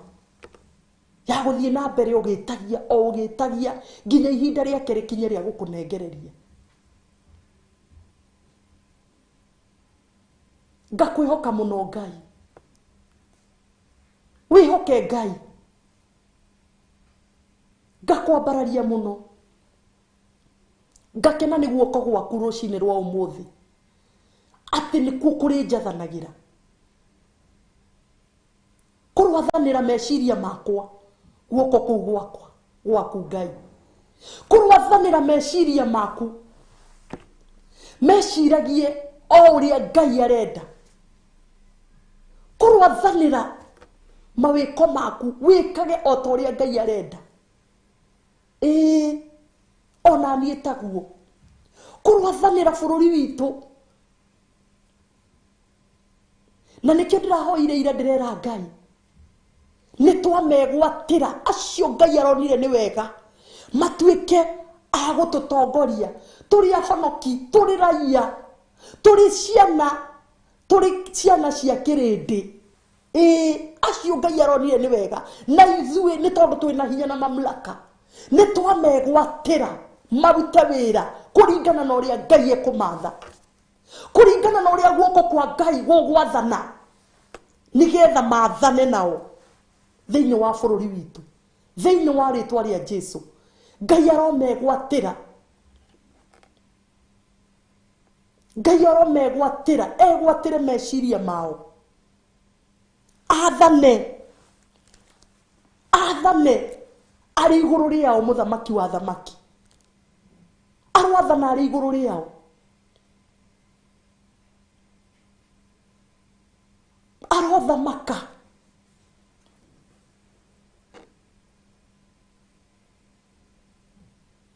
ya gũthiĩ na mbere ũgĩtagia o ũgĩtagia nginya ihinda rĩake rĩkinye rĩa gũkũnengereria. Ngakwĩhoka mũno Ngai, wĩhoke Ngai, ngakwambararia mũno, ngakena nĩ guoko gwaku rũcinĩ rwa ũmũthĩ, atĩ nĩkuo kũrĩ njathanagĩra, kũrwathanĩra meciria makwa, guoko kũu gwakwa gwaku Ngai, kũrwathanĩra meciria maku, meciragie o ũrĩa Ngai arenda, kũrwathanĩra mawĩko maku, wĩkage o ta ũrĩa Ngai arenda. Ĩĩ, ona niĩ taguo, kũrwathanĩra bũrũri witũ. Na nĩkĩo ndĩrahoire ira, ndĩrera Ngai nĩ twamegwatĩra acio Ngai aronire nĩ wega matuĩke a gũtũtongoria, tũrĩ ahonoki, tũrĩ raia, tũrĩ ciana, tũrĩ ciana cia kĩrĩndĩ. Ĩĩ, acio Ngai aronire nĩ wega, na ithuĩ nĩ tondũ twĩna hinya na mamlaka, nĩ twamegwatĩra marute wĩra kũringana na ũrĩa Ngai ekũmatha, kũringana na ũrĩa guoko kwa Ngai gũgwathana, nĩgetha mathane nao thĩinĩ wa bũrũri witũ, thĩinĩ wa rĩtwa rĩa Jesu. Ngai aromegwatĩra, Ngai aromegwatĩra, egwatĩre meciria mao, athane, athane arĩ igũrũ rĩao, mũthamaki wa thamaki aroathana arĩ igũrũ rĩao. Arothamaka.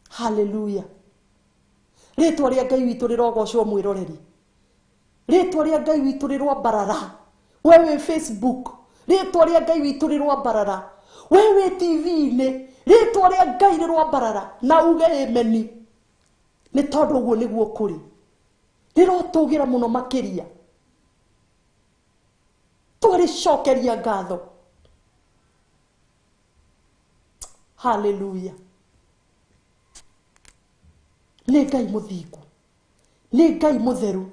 Haleluya. Rĩtwa rĩa Ngai witũ rĩrogocwo mwĩroreri, rĩtwa rĩa Ngai witũ rĩrwambarara. We wĩ Facebook, rĩtwa rĩa Ngai witũ rĩrwambarara. We wĩ TV-inĩ, rĩtwa rĩa Ngai rĩrwambarara, na uge ameni, nĩ tondũ ũguo nĩguo kũrĩ. Rĩrotũgĩra mũno makĩria, twarĩcokeria ngatho. Haleluya. Nĩ Ngai mũthingu, nĩ Ngai mũtheru.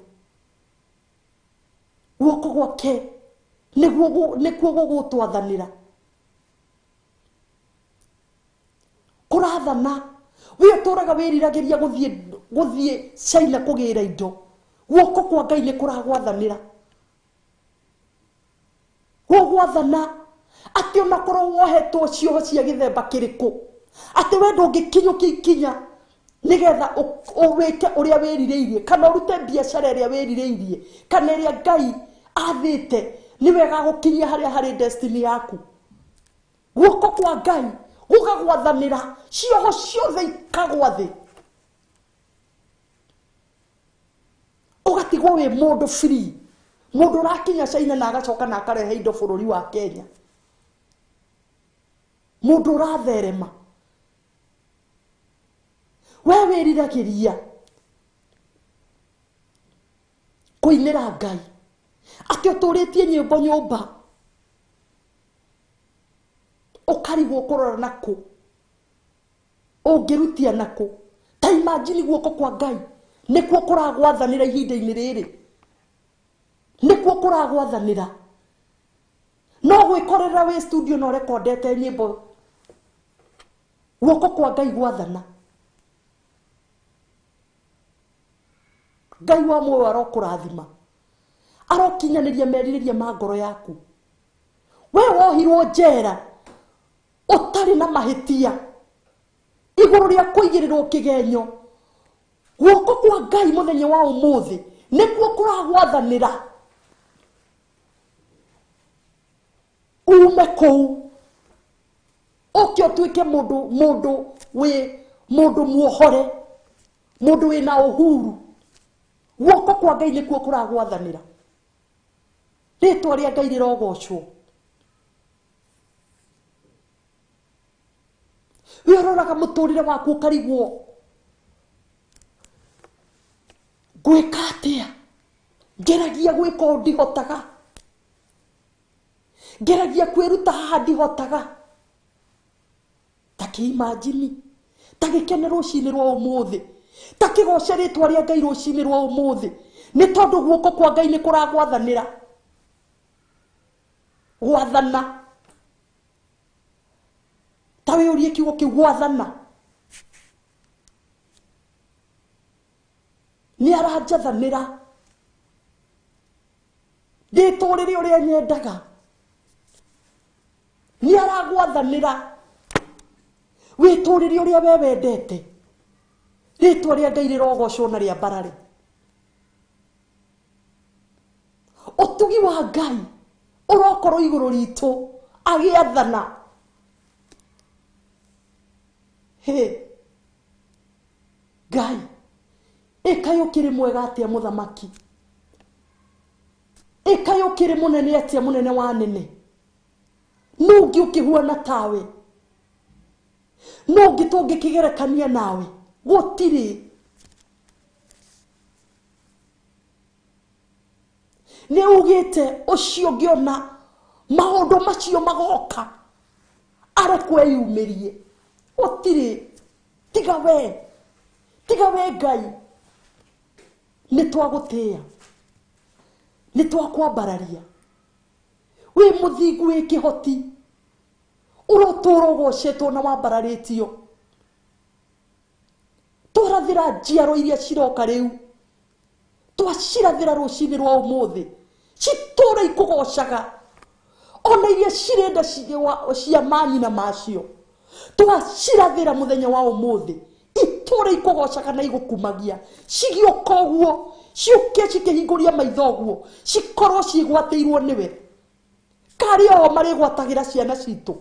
Guoko gwake nĩkuo gũgũtwathanĩra. Kũrathana. We ũtũraga wĩriragĩria gũthiĩ China kũgĩra indo. Guoko kwa Ngai nĩ kũragwathanĩra. Gũgwathana atĩ ona korwo wohetwo cioho cia gĩthemba kĩrĩkũ, atĩ we ndũngĩkinyũkia ikinya nĩgetha ũwĩke ũrĩa wĩrirĩirie, kana ũrute biacara ĩrĩa wĩrirĩirie, kana ĩrĩa Ngai athĩte nĩ wega gũkinyia harĩa harĩ destiny yaku. Guoko kwa Ngai gũgagwathanĩra, cioho ciothe ikagwa thĩ, ũgatigwo wĩ mũndũ free, mũndũ ũrakinya China na agacoka na akarehe indo bũrũri wa Kenya, mũndũ ũratherema. We wĩriragĩria kũinĩra Ngai, atĩ ũtũrĩtie nyĩmbo nyũmba, ũkarigwo kũrora nakũ, ũngĩrutia nakũ. Ta imagine guoko kwa Ngai nĩkuo kũragwathanĩra ihinda-inĩ rĩrĩ, nĩkuo kũragwathanĩra. No gwĩkorera wĩ studio na ũrekondete nyĩmbo, guoko kwa Ngai gwathana. Ngai wa muoyo arokũrathima, arokinyanĩria merirĩria ma ngoro yaku. We wohirwo njera ũtarĩ na mahĩtia, igũrũ rĩa kũigĩrĩrwo kĩgenyo, guoko kwa Ngai mũthenya wa ũmũthĩ nĩkuo kũragwathanĩra. Ume kũu ũke ũtuĩke mũndũ wĩ mũndũ muohore, mũndũ wĩna ũhuru. Guoko kwa Ngai nĩkuo kũragwathanĩra. Rĩtwa rĩa Ngai rĩrogocwo. We ũroraga mũtũrĩre waku ũkarigwo, ngwĩka atĩa? Ngeragia gwĩka ũũ ndihotaga, ngeragia kwĩruta haha ndihotaga. Ta kĩimagine, ta gĩkene rũcinĩ rwa ũmũthĩ, ta kĩgoce rĩtwa rĩa Ngai rũcinĩ rwa ũmũthĩ, nĩ tondũ guoko kwa Ngai nĩ kũragwathanĩra. Gwathana. Ta wĩyũrie kiugo kĩu, gwathana. Nĩ aranjathanĩra ndĩtũrĩre ũrĩa nyendaga, nĩ aragwathanĩra wĩtũrĩre ũrĩa we wendete. Rĩtwa rĩa Ngai rĩrogocwo na rĩambarare. Ũtugi wa Ngai ũrokorwo igũrũ ritũ agĩathana. Hĩ Ngai, ĩkaĩ ũkĩrĩ mwega atĩa mũthamaki, ĩkaĩ ũkĩrĩ mũnene atĩa mũnene wa nene. Nũ ũngĩ ũkĩhuana tawe? Nũ ũngĩ tũngĩkĩgerekania nawe? Gũtirĩ. Nĩ ugĩte ũcio ũngĩona maũndũ macio magoka arekwo eyumĩrie. Gũtirĩ. Tiga we, tiga we Ngai. Nĩ twagũtĩĩa, nĩ twakwambararia. Wĩ mũthingu, wĩ kĩhoti, ũrotũũra ũgocetwo na wambararĩtio. Twarathĩra njiaro iria ciroka rĩu, twacirathĩra rũcinĩ rwa ũmũthĩ, citũũre ikũgocaga, ona iria cirenda cia manyina macio, twacirathĩra mũthenya wa ũmũthĩ, itũũre ikũgocaga na igũkumagia. Cigĩũka ũguo, ciũke cikĩhingũria maitho ũguo, cikorwo ciĩgwatĩirwo nĩwe. Karĩ o marĩgwatagĩra ciana citũ,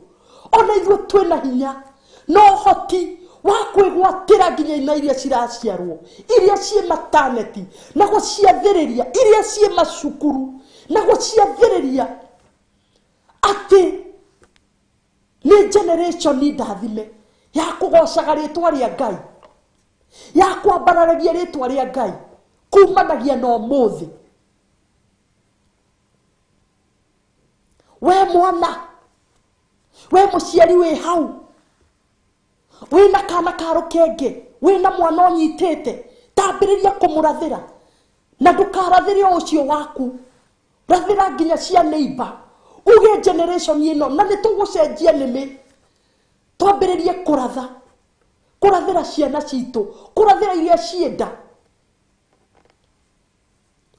ona ithuĩ twĩna hinya na ũhoti wa kwĩgwatĩra nginya ina iria ciraciarwo, iria ciĩ mataneti, na gũciathĩrĩria, iria ciĩ macukuru, na gũciathĩrĩria atĩ nĩ generation ndathime ya kũgocaga rĩtwa rĩa Ngai, ya kwambararagia rĩtwa rĩa Ngai kumanagia na ũmũthĩ. We mwana, we mũciari wĩ hau, wĩna kana ka rũkenge, wĩna mwana ũnyitĩte, tambĩrĩria kũmũrathĩra, na ndũkarathĩre o ũcio waku. Rathĩra nginya cia neighbor. Uge generation ĩno na nĩ tũgũcenjia nĩmĩ. Twambĩrĩrie kũratha. Kũrathĩra ciana citũ, kũrathĩra iria cienda.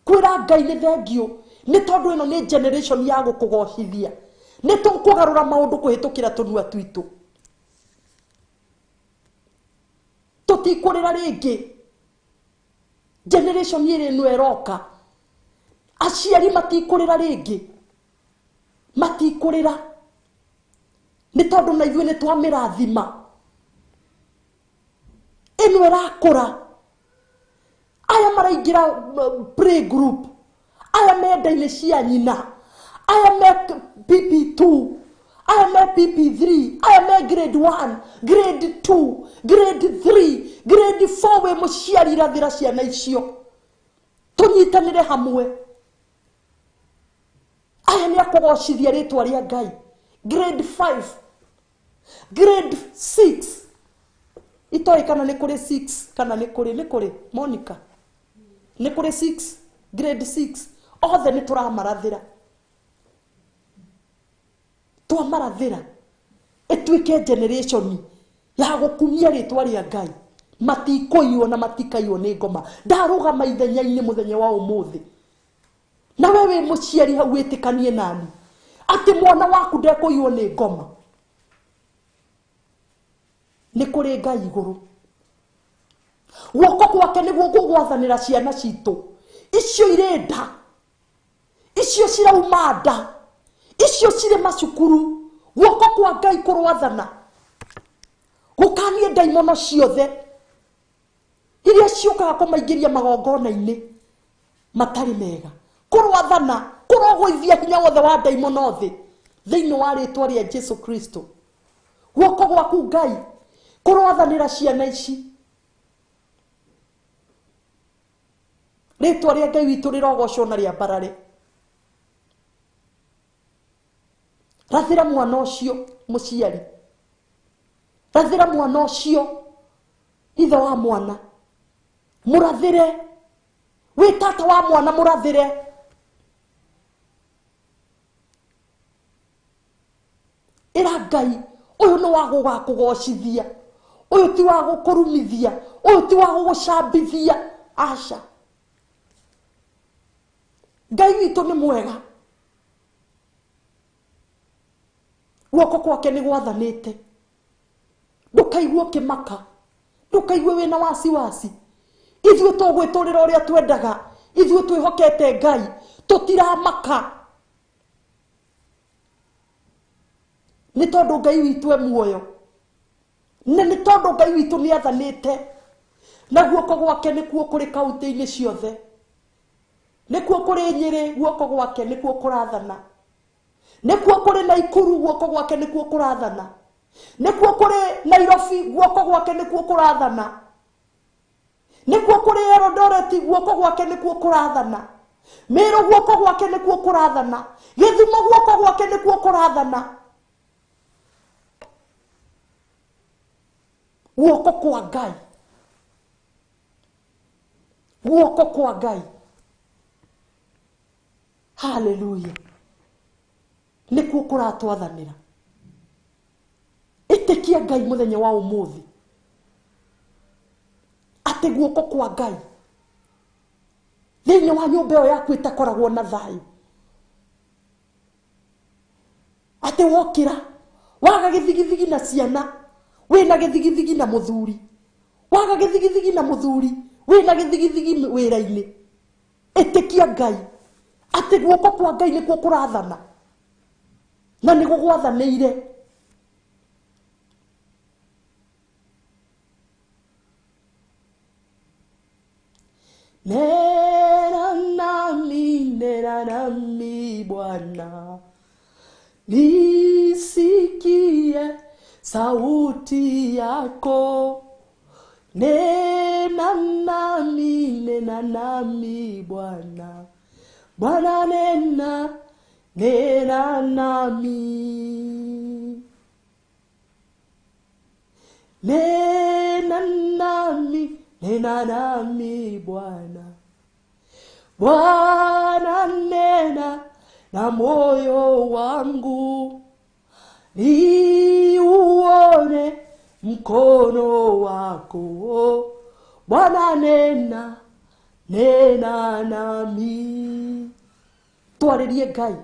Kwĩra Ngai nĩ thengiũ nĩ tondũ ĩno nĩ generation ya gũkũgocithia. Nĩ tũkũgarũra maũndũ kũhĩtũkĩra tũnua twitũ. Tũtikũrĩra rĩngĩ. Generation ĩrĩ ĩno ĩroka. Aciari matikũrĩra rĩngĩ. Matikũrĩra. Nĩ tondũ na ithuĩ nĩ twamĩrathima. Ĩno ĩrakũra. Aya maraingĩra play group. Aya me nda-inĩ cia nyina. Aya me PP2. Aya me PP3. Aya me grade 1, grade 2, grade 3, grade 4. Wĩ mũciari rathĩra ciana icio. Tũnyitanĩre hamwe. Aya nĩ akũgocithia rĩtwa rĩa Ngai. Grade 5, grade 6. Itoĩ kana nĩ kũrĩ 6 kana nĩ kũrĩ nĩ kũrĩ Monica. Nĩ kũrĩ 6, grade 6. Othe nĩ tũramarathĩra. Twamarathĩra ĩtuĩke generation ya gũkumia rĩtwa rĩa Ngai. Matikũiywo na matikaiywo nĩ ngoma. Ndarũgama ithenya-inĩ mũthenya wa ũmũthĩ. Na we wĩ mũciari hau wĩtĩkanie nani atĩ mwana waku ndekũiywo nĩ ngoma. Nĩ kũrĩ Ngai igũrũ. Guoko gwake nĩguo gũgwathanĩra ciana citũ. Icio irĩ nda, icio cirauma nda, icio cirĩ macukuru. Guoko kwa Ngai kũrwathana. Gũkanie ndaimono ciothe iria ciũkaga kũmaingĩria magongona-inĩ matarĩ mega. Kũrwathana, kũrogũithia hinya wothe wa ndaimono thĩ thĩinĩ wa rĩtwa rĩa Jesu Kristo. Guoko gwaku Ngai kũrwathanĩra ciana ici. Rĩtwa rĩa Ngai witũ rĩrogocwo na rĩambarare. Rathĩra mwana ũcio mũciari. Rathĩra mwana ũcio ithe wa mwana. Mũrathĩre. Wĩ tata wa mwana mũrathĩre. Ĩra Ngai ũyũ nĩ wa gũgakũgocithia. Ũyũ ti wa gũkũrumithia. Ũyũ ti wa gũgũcambithia. Aca. Ngai witũ nĩ mwega. Guoko gwake nĩ gwathanĩte. Ndũkaigue ũkĩmaka. Ndũkaigue wĩna wasiwasi. Ithuĩ tũgwĩtũrĩra ũrĩa twendaga. Ithuĩ twĩhokete Ngai. Tũtiramaka. Nĩ tondũ Ngai witũ e muoyo. Na nĩ tondũ Ngai witũ nĩ athanĩte. Na guoko gwake nĩkuo kũrĩ kaunti-inĩ ciothe. Nĩkuo kũrĩ Nyĩrĩ, guoko gwake nĩkuo kũrathana. Nĩkuo kũrĩ Naikuru, guoko gwake nĩkuo kũrathana. Nĩkuo kũrĩ Nairobi, guoko gwake nĩkuo kũrathana. Nĩkuo kũrĩ Eldoret, guoko gwake nĩkuo kũrathana. Meru, guoko gwake nĩkuo kũrathana. Gĩthumo, guoko gwake nĩkuo kũrathana. Guoko kwa Ngai. Guoko kwa Ngai. Hallelujah. Nĩkuo kũratwathanĩra. Ĩtĩkia Ngai mũthenya wa ũmũthĩ. Atĩ guoko kwa Ngai thĩinĩ wa nyũmba ĩyo yaku ĩtakoragwo na thayũ. Atĩ wokĩra waga gĩthigithigi na ciana, wĩna gĩthigithigi na mũthuri. Waga gĩthigithigi na mũthuri, wĩna gĩthigithigi wĩra-inĩ. Ĩtĩkia Ngai atĩ guoko kwa Ngai nĩkuo kũrathana. Na nĩ gũgwathanĩire. Nena nami Bwana, nisikie sauti yako. Nena nami Bwana. Bwana nena, nena nami. Nena nami, nena nami Bwana. Bwana nena na moyo wangu, niuone mkono wako. Bwana nena, nena nami. Twarĩrie Ngai,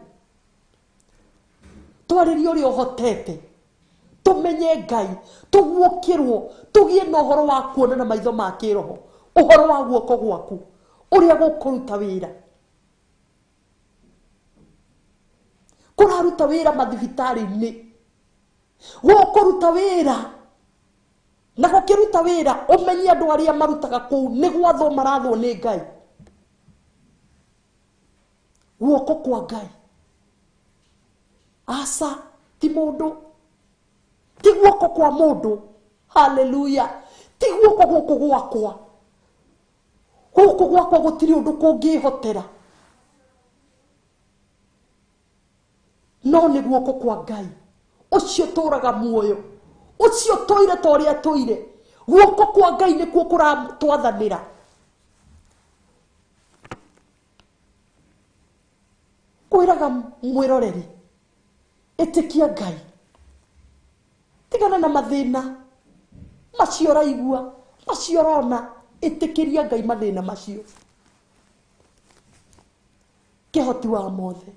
twarĩrie ũrĩa ũhotete, tũmenye Ngai, tũguũkĩrwo, tũgĩe na ũhoro wa kuona na maitho ma kĩroho, ũhoro wa guoko gwaku ũrĩa gũkũruta wĩra. Kũraruta wĩra mathibitarĩ-inĩ, gũkũruta wĩra na gũkĩruta wĩra, ũmenye andũ arĩa marutaga kũu nĩ gwathwo marathwo nĩ Ngai. Guoko kwa Ngai, aca ti mũndũ, ti guoko kwa mũndũ. Haleluya! Ti guoko gũkũ gwakwa, gũkũ gwakwa gũtirĩ ũndũ kũngĩhotera, no nĩ guoko kwa Ngai ũcio tũraga muoyo, ũcio tũire ta ũrĩa tũire. Guoko kwa Ngai nĩkuo kũratwathanĩra. Kwĩraga mwĩroreri, ĩtĩkia Ngai, tigana na mathĩna macio ũraigua, macio ũrona, ĩtĩkĩria Ngai mathĩna macio. Kĩhoti wa mothe.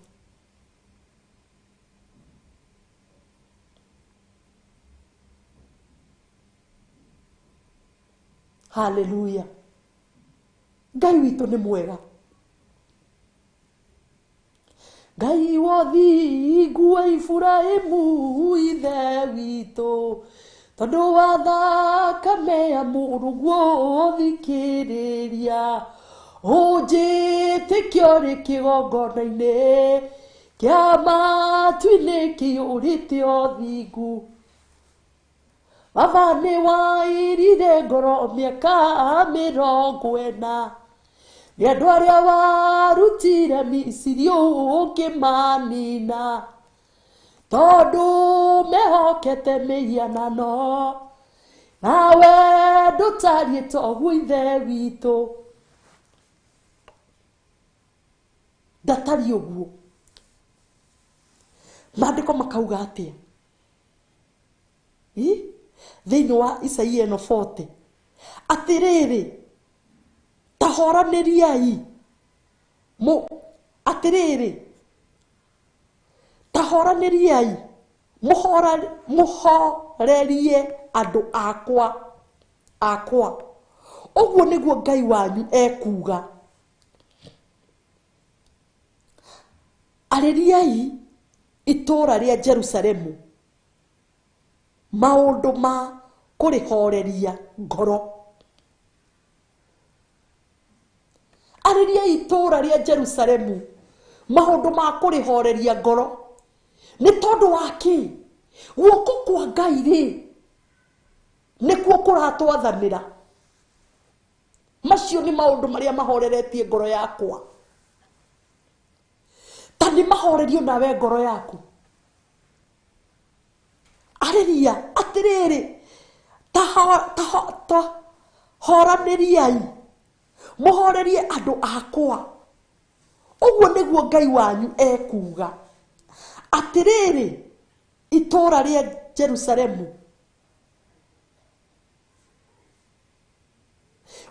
Haleluya! Ngai witũ nĩ mwega. Ngai wothingu wa Iburahĩmu ithe witũ, tondũ wa thakame ya mũrũguo thikĩrĩria, ũnjĩtĩkie ũrĩ kĩgongona-inĩ kĩa matu-inĩ kĩiyũrĩte ũthingu. Baba nĩ wairire ngoro mĩaka 40, nĩ andũ arĩa warutire Misiri ũkĩmanina, tondũ mehokete mĩhianano, nawe ndũtariĩ toguo ithe witũ. Ndatariĩ ũguo. Maandĩko makauga atĩa? Thĩinĩ wa Isaia ĩno 40, atĩrĩrĩ, tahoranĩriai, atĩrĩrĩ, tahoranĩriai, mũhorerie andũ akwa. Ũguo nĩguo Ngai wanyu ekuuga. Arĩriai itũũra rĩa Jerusalemu maũndũ ma kũrĩhoreria ngoro. Arĩriai itũũra rĩa Jerusalemu maũndũ ma kũrĩhoreria ngoro. Nĩ tondũ wa kĩ? Guoko kwa Ngai rĩ, nĩkuo kũratwathanĩra. Macio nĩ maũndũ marĩa mahoreretie ngoro yakwa. Ta nĩ mahorerio nawe ngoro yaku. Arĩria atĩrĩrĩ, tahoranĩriai, mũhorerie andũ akwa. Ũguo nĩguo Ngai wanyu ekuuga. Atĩrĩrĩ, itũũra rĩa Jerusalemu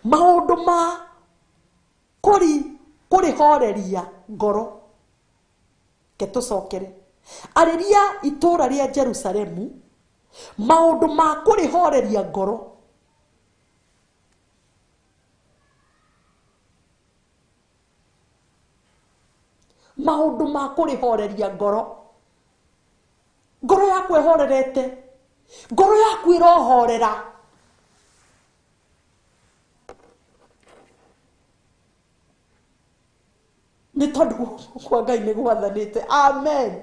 maũndũ ma kũrĩhoreria ngoro. Ke tũcokere. Arĩria itũũra rĩa Jerusalemu maũndũ ma kũrĩhoreria ngoro. Maũndũ ma kũrĩhoreria ngoro. Ngoro yaku ĩhorerete, ngoro yaku ĩrohorera. Nĩ tondũ kwa Ngai nĩ gwathanĩte. Amen.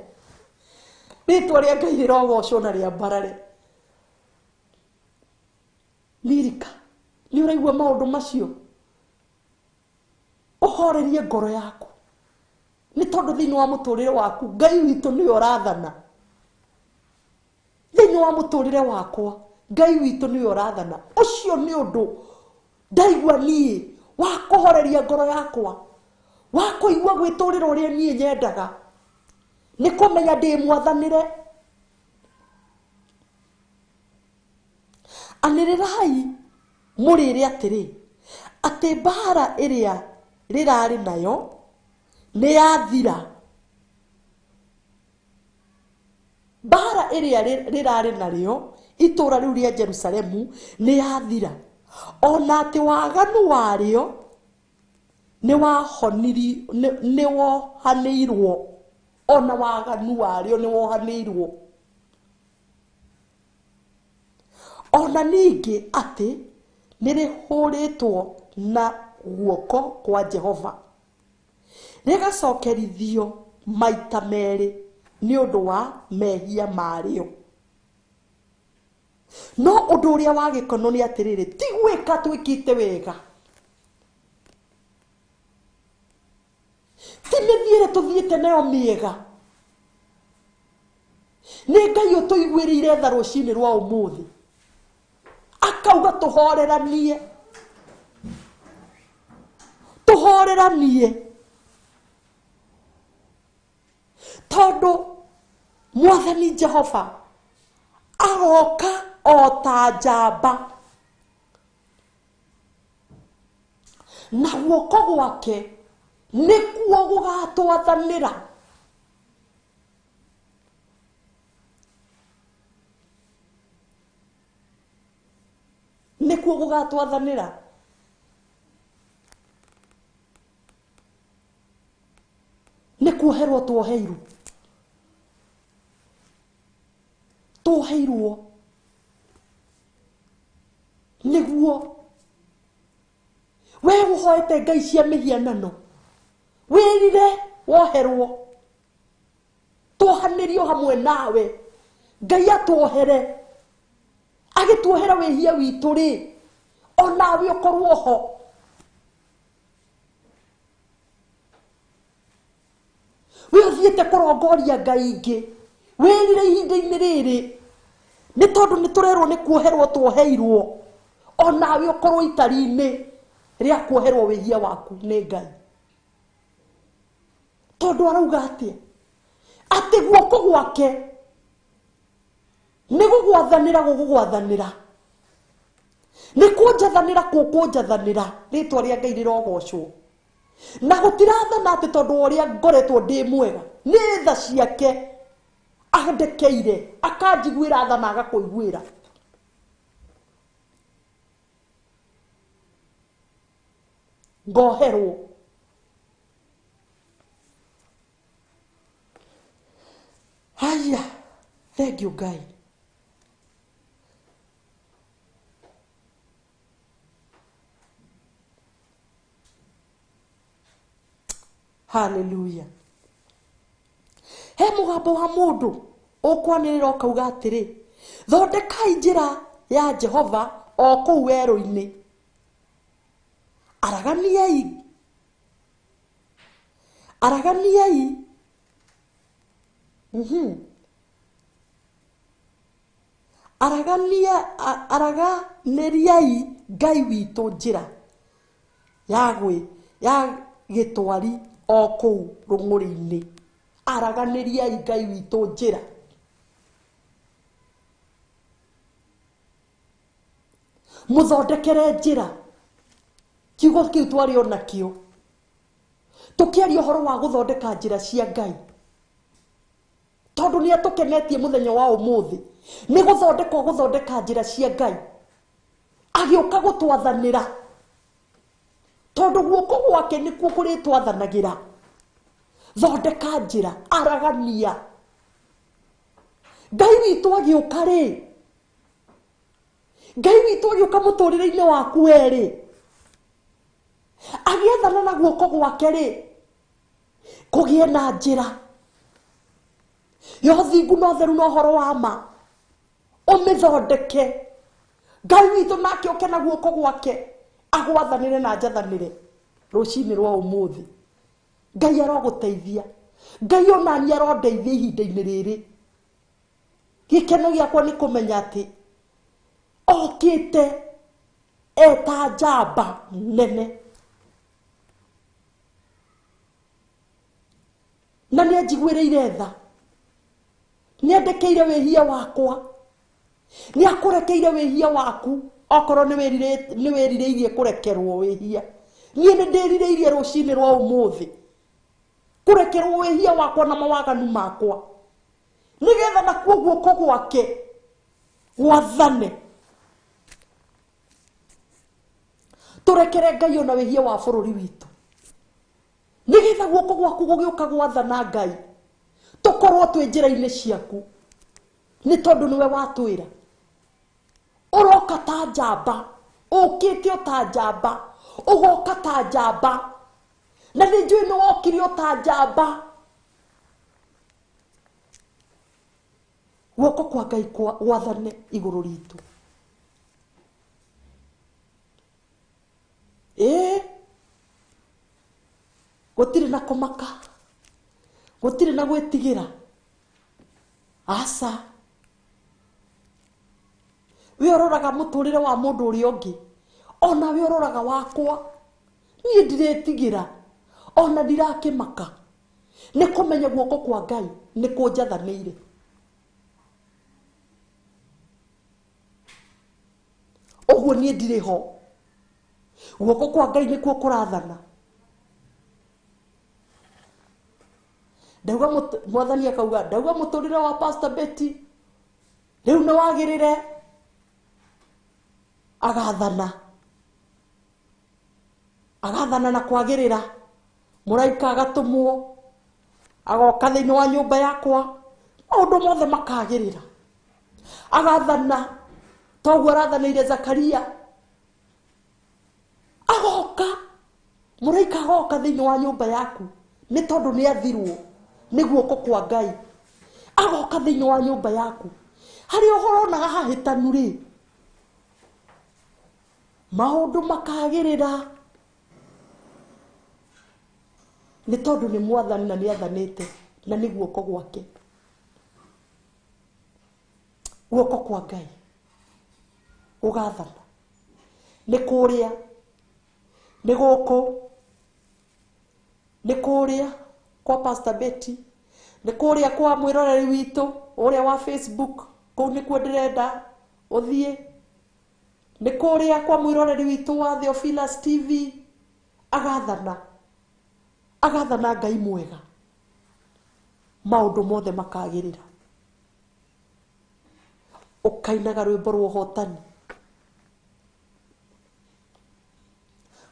Rĩtwa rĩa Ngai rĩrogocwo na rĩambarare. Ririka, nĩ ũraigua maũndũ macio? Ũhorerie ngoro yaku. Nĩ tondũ thĩinĩ wa mũtũrĩre waku Ngai witũ nĩwe ũrathana. Thĩinĩ wa mũtũrĩre wakwa Ngai witũ nĩwe ũrathana. Ũcio nĩ ũndũ ndaigua niĩ wa kũhoreria ngoro yakwa. Wa kũigua gwĩtũrĩra ũrĩa niĩ nyendaga. Nĩ kũmenya ndĩ mwathanĩre. Anĩrĩrai mũrĩre atĩrĩ, atĩ mbaara ĩrĩa rĩrarĩ nayo nĩ yathira. Mbaara ĩrĩa rĩrarĩ narĩo itũũra rĩu rĩa Jerusalemu nĩ yathira. Ona atĩ waganu warĩo nĩ wohanĩirwo. Ona waganu warĩo nĩ wohanĩirwo. Ona ningĩ atĩ nĩrĩhũrĩtwo na guoko kwa Jehova, rĩgacokerithio maita merĩ nĩ ũndũ wa mehia marĩo. No ũndũ ũrĩa wa gĩkono nĩ atĩrĩrĩ, ti gwĩka twĩkĩte wega, ti mĩthiĩre tũthiĩte nayo mĩega, nĩ Ngai ũtũiguĩrĩire tha rũcinĩ rwa ũmũthĩ, akauga tũhoreranie, tũhoreranie, tondũ Mwathani Jehova agoka o ta njamba, na guoko gwake nĩkuo gũgatwathanĩra. Nĩkuo gũgatwathanĩra. Nĩ kuoherwo tuoheirwo, tuoheirwo nĩguo we ũhoete ngai cia mĩhianano, wĩrire woherwo, tuohanĩrio hamwe nawe. Ngai atuohere, agĩtuohera wĩhia witũ rĩ, onawe ũkorwo ho. We ũthiĩte kũrongoria ngai ingĩ, wĩrire ihinda-inĩ rĩrĩ, nĩ tondũ nĩ tũrerwo nĩ kuoherwo tuoheirwo, onawe ũkorwo itari-inĩ rĩa kuoherwo wĩhia waku nĩ Ngai. Tondũ arauga atĩa? Atĩ guoko gwake nĩ gũgwathanĩra gũgũgwathanĩra, nĩ kũnjathanĩra kũkũnjathanĩra. Rĩtwa rĩa Ngai rĩrogocwo. Na gũtirathana atĩ tondũ wa ũrĩa ngoretwo ndĩ mwega, nĩ tha ciake andekeire, akanjiguĩra tha na agakũiguĩra. Ngoherwo. Haya, thank you Ngai. Hallelujah. He mũgambo wa mũndũ ũkwanĩrĩra ũkauga atĩrĩ, thondekai njĩra ya Jehova o kũu werũ-inĩ, araganiai, araganiai, araganĩriai Ngai witũ njĩra ya gĩtwari o kũu rũng'ũrĩ-inĩ. Araganĩriai Ngai witũ njĩra. Mũthondekere njĩra. Kiugo kĩu twarĩ o nakĩo tũkĩaria ũhoro wa gũthondeka njĩra cia Ngai, tondũ nĩ atũkenetie mũthenya wa ũmũthĩ nĩ gũthondeka gũthondeka njĩra cia Ngai, agĩũka gũtwathanĩra, tondũ guoko gwake nĩkuo kũrĩtwathanagĩra. Thondeka njĩra, aragania. Ngai witũ agĩũka rĩ, Ngai witũ agĩũka mũtũrĩre-inĩ waku werĩ, agĩathana na guoko gwake rĩ, kũgĩe na njĩra ya ũthingu na ũtheru na ũhoro wa ma, ũmĩthondeke. Ngai witũ nake oke na guoko gwake agwathanĩre na njathanĩre rũcinĩ rwa ũmũthĩ. Ngai arogũteithia, Ngai onani arondeithia ihinda-inĩ rĩrĩ. Gĩkeno gĩakwa nĩ kũmenya atĩ okĩte eta njamba nene. Na nĩ anjiguĩrĩire tha. Nĩ andekeire wĩhia wakwa. Nĩ akũrekeire wĩhia waku okorwo nĩ wĩrirĩirie kũrekerwo wĩhia. Niĩ nĩ ndĩrirĩirie rũcinĩ rwa ũmũthĩ kũrekerwo wĩhia wakwa na mawaganu makwa, nĩgetha nakuo guoko gwake gwathane. Tũrekere Ngai ona wĩhia wa bũrũri witũ, nĩgetha guoko gwaku gũgĩũka gwathana Ngai, tũkorwo twĩ njĩra-inĩ ciaku, nĩ tondũ nĩwe watwĩra. Ũroka ta njamba, ũkĩte o ta njamba, ũgoka ta njamba, na nĩ njũĩ nĩ wokire o ta njamba. Guoko kwa Ngai gwathane igũrũ ritũ. Ĩĩ, gũtirĩ na kũmaka, gũtirĩ na gwĩtigĩra. Aca, we ũroraga mũtũrĩre wa mũndũ ũrĩa ũngĩ, ona we ũroraga wakwa. Niĩ ndiretigĩra, ona ndirakĩmaka, nĩ kũmenya guoko kwa Ngai nĩ kũnjathanĩire. Ũguo niĩ ndirĩ ho, guoko kwa Ngai nĩkuo kũrathana. Ndauga mwathani akauga, ndauga mũtũrĩre wa Pastor Betty rĩu nĩ wagĩrĩre, agathana. Agathana na kwagĩrĩra. Mũraika agatũmwo, agoka thĩinĩ wa nyũmba yakwa, maũndũ mothe makagĩrĩra. Agathana toguo arathanĩire Zakaria. Agoka, mũraika agoka thĩinĩ wa nyũmba yaku, nĩ tondũ nĩ athirwo nĩ guoko kwa Ngai. Agoka thĩinĩ wa nyũmba yaku, harĩa ũhoronaga hahĩtanu rĩ, maũndũ makagĩrĩra, nĩ tondũ nĩ mwathani na nĩ athanĩte, na nĩ guoko gwake. Guoko kwa Ngai gũgathana. Nĩ kũrĩa, nĩ gũkũ, nĩ kũrĩa kwa Pastor Betty, nĩ kũrĩa kwa mwĩroreri witũ ũrĩa wa Facebook, kũu nĩkuo ndĩrenda ũthiĩ. Nĩ kũrĩa kwa mwĩroreri witũ wa Theophilus TV. Agathana, agathana Ngai mwega, maũndũ mothe makagĩrĩra. Ũkainaga rwĩmbo rwa ũhotani.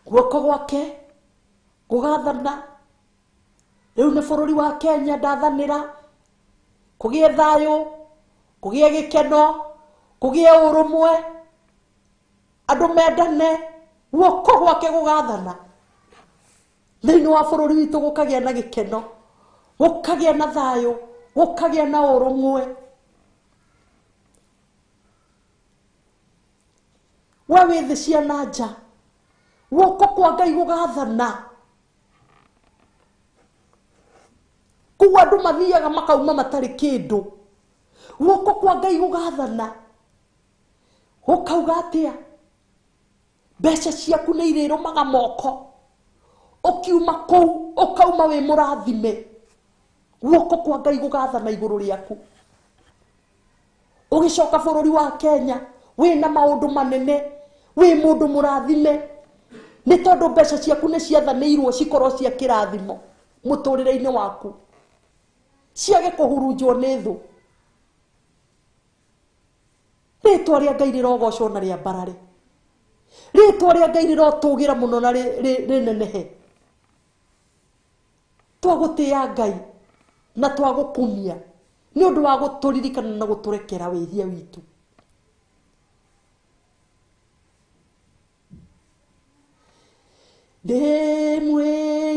Guoko gwake gũgathana. Rĩu nĩ bũrũri wa Kenya ndathanĩra, kũgĩe thayũ, kũgĩe gĩkeno, kũgĩe ũrũmwe, andũ mendane. Guoko gwake gũgathana thĩinĩ wa bũrũri witũ, gũkagĩa na gĩkeno, gũkagĩa na thayũ, gũkagĩa na ũrũmwe. We wĩ thĩ cia na nja, guoko kwa Ngai gũgathana. Kũu andũ mathiaga makauma matarĩ kĩndũ. Guoko kwa Ngai gũgathana. Gũkauga atĩa? Mbeca ciaku nĩ irĩrũmaga moko. Ũkiuma kũu, ũkauma wĩ mũrathime. Guoko kwa Ngai gũgathana igũrũ rĩaku. Ũgĩcoka bũrũri wa Kenya, wĩna maũndũ manene, wĩ mũndũ mũrathime, nĩ tondũ mbeca ciaku nĩ ciathanĩirwo cikorwo cia kĩrathimo mũtũrĩre-inĩ waku, ciage kũhurunjwo nĩ thũ. Rĩtwa rĩa Ngai rĩrogocwo na rĩambarare. Rĩtwa rĩa Ngai rĩrotũgĩra mũno na rĩnenehe. Twagũtĩĩa Ngai na twagũkumia nĩ ũndũ wa gũtũririkana na gũtũrekera wĩhia witũ.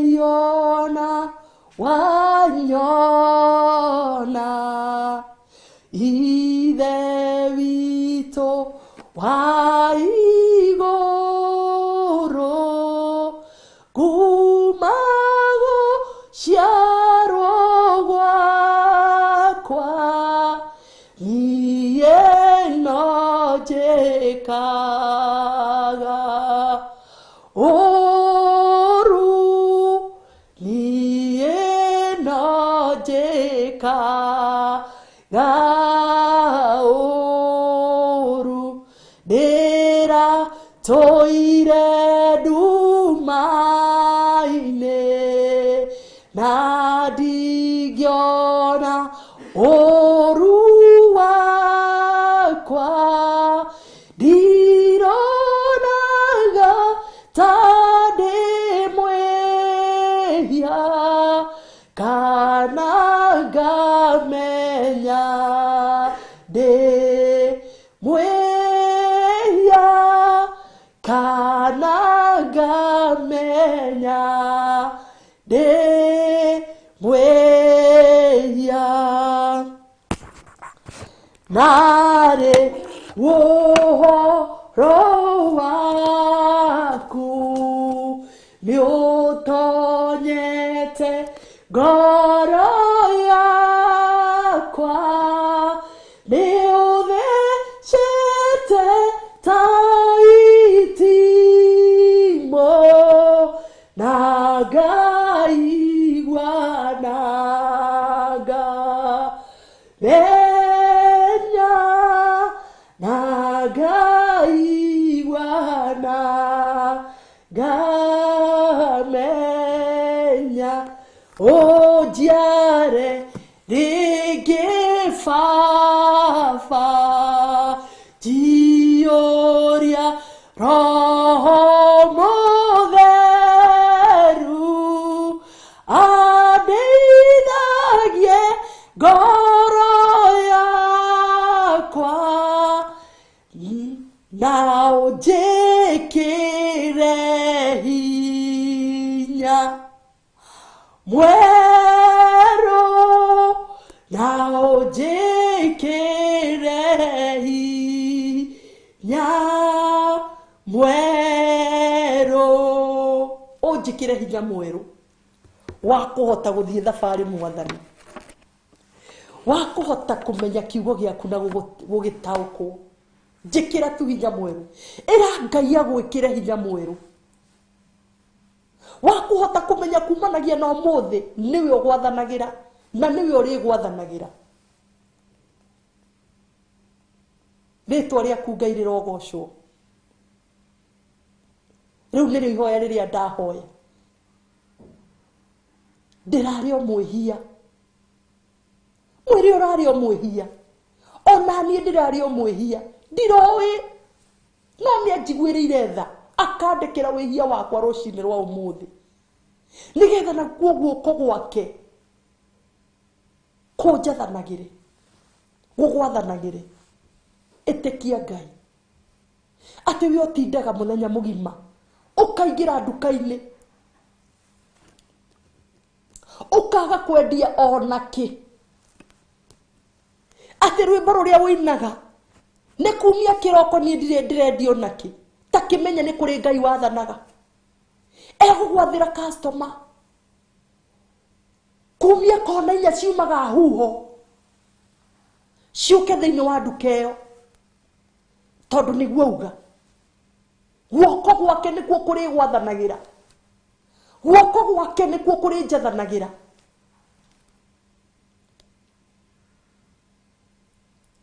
Ndĩmwĩona wanyona, Ithe witũ wa igũrũ, kuma gũciarwo gwakwa, niĩ no njĩkaga ũru, niĩ no Njĩkaga ũru ndĩratũire nduma-inĩ na ndingĩona ũru wakwa ndironaga ta ndĩ mwĩhia kana ngamenya ndĩ mwĩhia kana ngamenya ndĩ mwĩhia narĩ ũhoro waku nĩũtonyete ngoro yakwa nĩũthecete ta itimũ na ngaigua na ngamenya na ngaigua na ngamenya ũnjiare rĩngĩ baba njiyũria roho mũtheru andeithagie ngoro yakwa na ũnjĩkĩre hinya mwerũ na ũnjĩkĩre hinya mwerũ ũnjĩkĩre hinya mwerũ wa kũhota gũthiĩ thabarĩ mwathani wa kũhota kũmenya kiugo gĩaku na gũgĩtaũkwo njĩkĩra tu hinya mwerũ ĩra Ngai agwĩkĩre hinya mwerũ wa kũhota kũmenya kumanagia na ũmũthĩ nĩwe ũgwathanagĩra na nĩwe ũrĩgwathanagĩra rĩtwa rĩaku Ngai rĩrogocwo rĩu nĩrĩo ihoya rĩrĩa ndahoya ndĩrarĩ o mwĩhia mwĩrĩ ũrarĩ o mwĩhia ona niĩ ndĩrarĩ o mwĩhia ndiroĩ no nĩanjiguĩrĩire tha akandĩkĩra wĩhia wakwa rũcinĩ rwa ũmũthĩ nĩgetha nakuo guoko gwake kũnjathanagĩre gũgwathanagĩre ĩtĩkia Ngai atĩ we ũtindaga mũthenya mũgima ũkaingĩra nduka-inĩ ũkaga kwendia ona kĩ atĩ rwĩmbo rũrĩa wĩinaga nĩ kumia kĩroko niĩ ndirĩ ndĩrendia ona kĩ ta kĩmenye nĩ kũrĩ Ngai wathanaga egũgwathĩra customer kumia kona inya ciumaga huho ciũke thĩinĩ wa nduka ĩyo tondũ nĩguo auga guoko gwake nĩkuo kũrĩgwathanagĩra guoko gwake nĩkuo kũrĩnjathanagĩra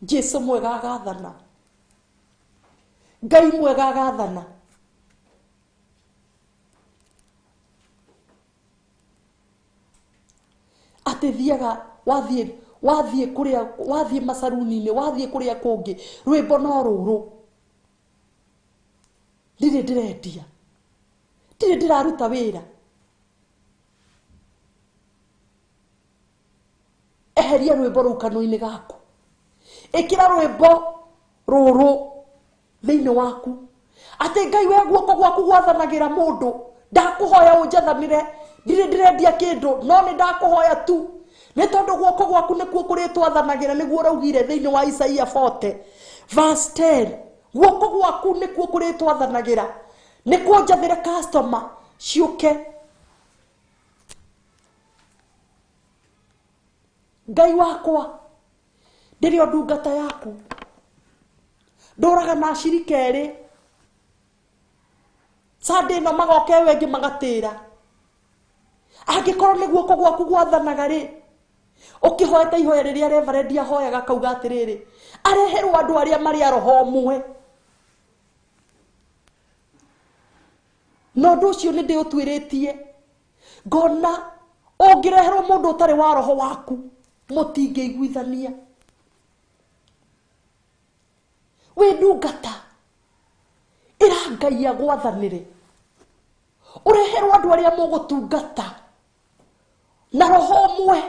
Jesu mwega agathana Ngai mwega agathana atĩ thiaga wathiĩ kũrĩa wathiĩ macaruni-inĩ wathiĩ kũrĩa kũngĩ rwĩmbo no rũrũ ndirĩ ndĩrendia ndirĩ ndĩraruta wĩra eheria rwĩmbo rũu kanua-inĩ gaku ĩkĩra rwĩmbo rũrũ thĩinĩ waku atĩ Ngai we guoko gwaku gwathanagĩra mũndũ ndakũhoya ũnjathanĩre ndirĩ ndĩrendia kĩndũ no nĩ ndakũhoya tu nĩ tondũ guoko gwaku nĩkuo kũrĩtwathanagĩra nĩguo ũraugire thĩinĩ wa Isaia 40 verse 10 guoko gwaku nĩkuo kũrĩtwathanagĩra nĩkuo njathĩre customer ciũke Ngai wakwa ndĩrĩ o ndungata yaku ndũraga na acirika erĩ Sunday ĩno magoka ĩyo ĩngĩ magatĩra angĩkorwo nĩ guoko gwaku gwathanaga rĩ Ũkĩhoete ihoya rĩrĩa reverend ahoyaga akauga atĩrĩrĩ, areherwo andũ arĩa marĩ a roho ũmwe. Na ũndũ ũcio nĩ ndĩũtuĩrĩtie, ngona ũngĩreherwo mũndũ ũtarĩ wa roho waku mũtingĩiguithania. Wĩ ndungata ĩra Ngai agwathanĩre, ũreherwo andũ arĩa mũgũtungata na roho ũmwe,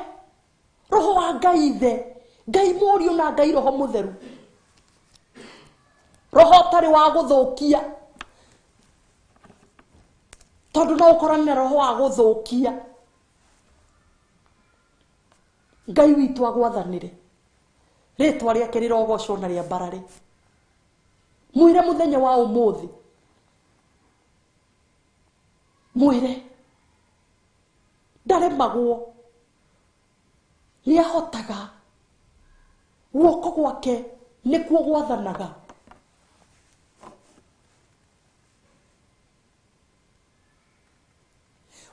roho wa Ngai Ithe, Ngai Mũriũ na Ngai Roho Mũtheru, roho ũtarĩ wa gũthũkia, tondũ no ũkorane na roho wa gũthũkia. Ngai witũ agwathanĩre, rĩtwa rĩake rĩrogocwo na rĩambarare. Mwĩre mũthenya wa ũmũthĩ, mwĩre ndaremagwo, nĩ ahotaga, guoko gwake nĩkuo gwathanaga.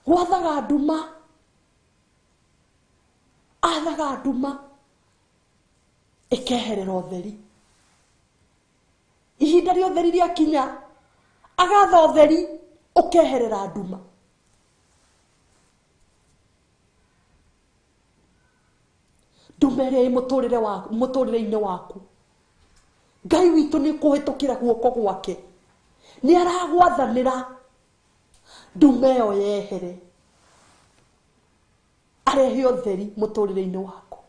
Gwathaga nduma, athaga nduma ĩkeherera ũtheri. Ihinda rĩa ũtheri rĩakinya, agatha ũtheri ũkeherera nduma. Nduma ĩrĩa ĩ mũtũrĩre-inĩ waku, Ngai witũ nĩ kũhĩtũkĩra guoko gwake, nĩ aragwathanĩra nduma ĩyo yehere, arehe ũtheri mũtũrĩre-inĩ waku.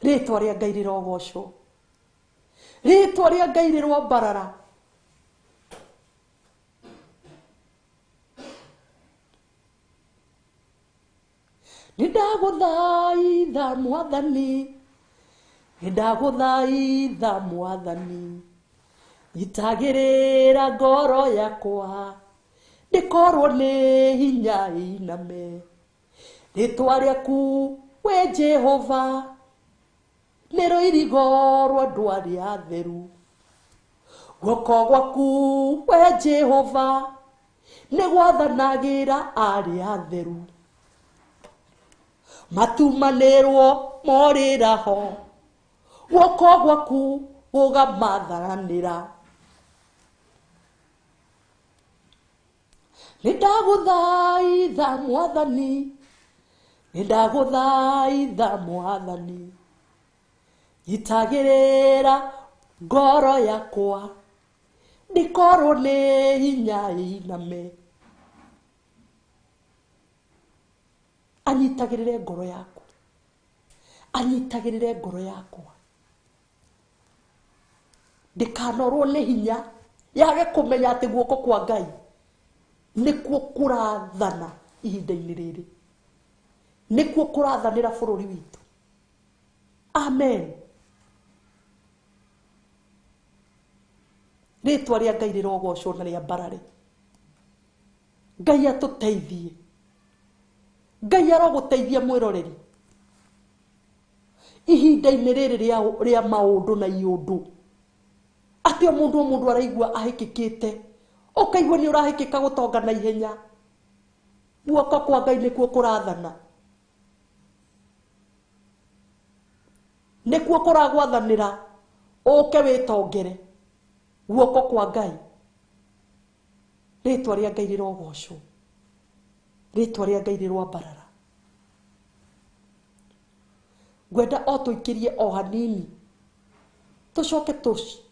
Rĩtwa rĩa Ngai rĩrogocwo, rĩtwa rĩa Ngai rĩrwambarara. Nĩ ndagũthaitha Mwathani, nĩ ndagũthaitha Mwathani, nyitagĩrĩra ngoro yakwa, ndĩkorwo nĩ hinya iname. Rĩtwa rĩaku we Jehova nĩ rũirigo rwa andũ arĩa atheru. Guoko gwaku we Jehova nĩ gwathanagĩra arĩa atheru. Matumanĩrwo morĩra ho, guoko gwaku gũgamathanĩra. Nĩ ndagũthaitha Mwathani, nĩ ndagũthaitha Mwathani, nyitagĩrĩra ngoro yakwa, ndĩkorwo nĩ hinya iname. Anyitagĩrĩre ngoro yaku, anyitagĩrĩre ngoro yakwa, ndĩkanorwo nĩ hinya yage kũmenya atĩ guoko kwa Ngai nĩkuo kũrathana ihinda-inĩ rĩrĩ, nĩkuo kũrathanĩra bũrũri witũ. Amen. Rĩtwa rĩa Ngai rĩrogocwo na rĩambarare. Ngai atũteithie, Ngai arogũteithia mwĩroreri ihinda-inĩ rĩrĩ rĩa maũndũ na iũndũ, atĩ o mũndũ o mũndũ araigua ahĩkĩkĩte, ũkaigua nĩ ũrahĩkĩka gũtonga na ihenya. Guoko kwa Ngai nĩkuo kũrathana, nĩkuo kũragwathanĩra ũke wĩtongere. Guoko kwa Ngai, rĩtwa rĩa Ngai rĩrogocwo, rĩtwa rĩa Ngai rĩrwambarara. Ngwenda o tũikĩrie o hanini, tũcoke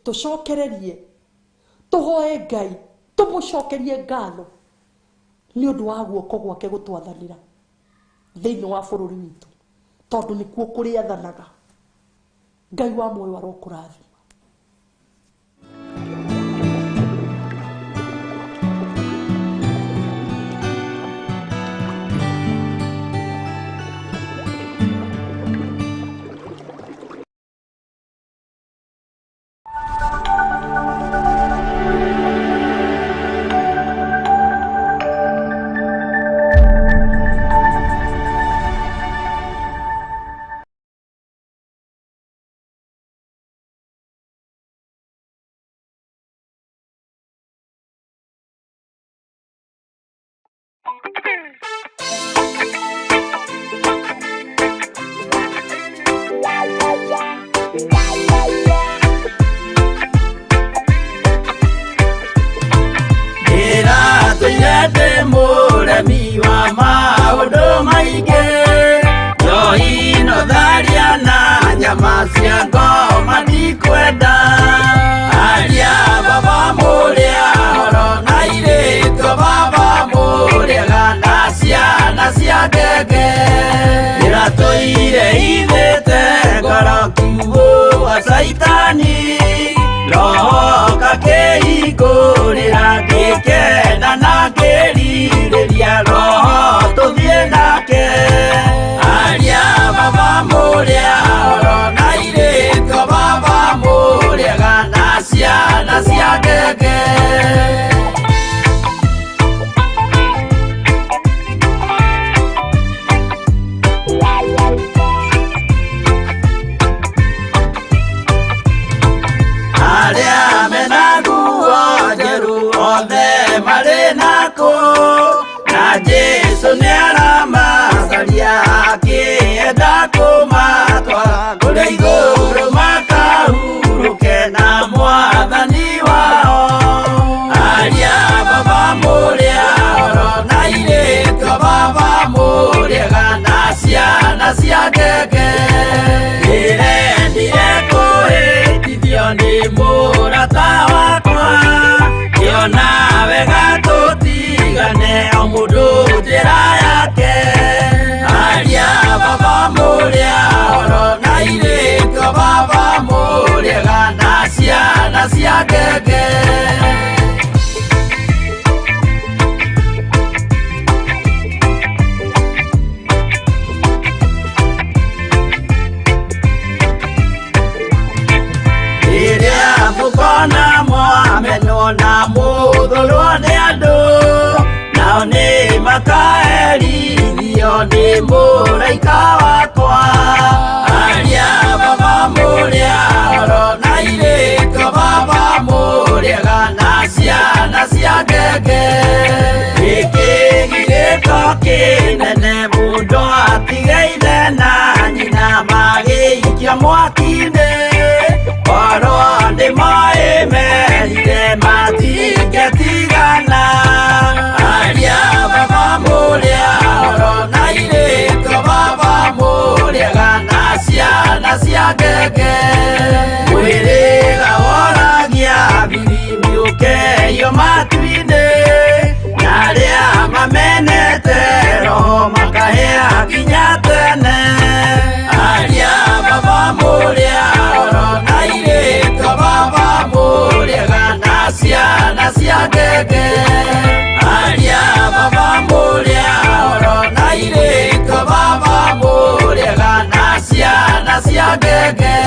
tũcokererie, tũhoe Ngai, tũmũcokerie ngatho nĩ ũndũ wa guoko gwake gũtwathanĩra thĩinĩ wa bũrũri witũ, tondũ nĩkuo kũrĩathanaga. Ngai wa muoyo arokũrathima. Cia ngoma ndikwenda aria baba mũrĩa horo na airĩtu baba mũrĩega na ciana cia ngenge ĩratũire ithĩte ngoro kiugũ wa caitani roho kakĩhingũrĩra ngĩkena na ngĩrirĩria roho tũthiĩ nake aria baba mũrĩa horo na airĩtu baba mũrĩega na ciana cia ngenge. Arĩa mena nguo njerũ othe marĩ nakũ na Jesũ nĩaramacaria akĩenda kũmatwara kũrĩa igũrũ makahurũke na mwathani wao aria baba mũrĩa horo na airĩtu baba mũrĩega na ciana cia ngenge ndĩrendire kũhĩtithio nĩ mũrata wakwa ngĩona wega tũtigane o mũndũ njĩra yake aria baba mũrĩa horo na airĩtu baba mũrĩega na ciana cia ngenge. Rĩrĩa mũkona mwamenwo na mũthũrwo nĩ andũ nao nĩ makaherithio nĩ mũraika wakwa aria baba mũrĩa horo na airĩtu baba mũrĩega na ciana cia ngenge gĩkĩ gĩgĩko kĩnene mũndũ atige ithe na nyina magĩikio mwaki-inĩ korwo nĩ moĩ merire matingĩtigana aria baba mũrĩa horo na airĩtu baba mũrĩega na ciana cia ngenge mwĩrĩga woragia biribiri ũkeio matu-inĩ na arĩa mamenete roho makahĩa nginya tene aria baba mũrĩa horo na airĩtu baba mũrĩega na ciana cia ngenge aria baba mũrĩa horo na airĩtu baba mũrĩega na ciana cia ngenge.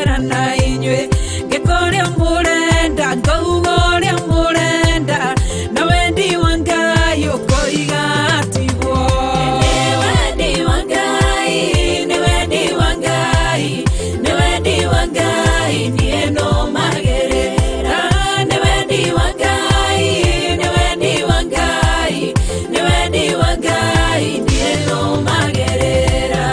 Ngwĩra na inyuĩ ngĩka ũrĩa mũrenda, ngauga ũrĩa mũrenda, na wendi wa Ngai ũkoiga tiguo. Nĩ wendi wa Ngai, nĩ wendi wa Ngai, nĩ wendi wa Ngai, niĩ nũmagĩrĩra. Nĩ wendi wa Ngai, nĩ wendi wa Ngai, nĩ wendi wa Ngai, niĩ nũmagĩrĩra.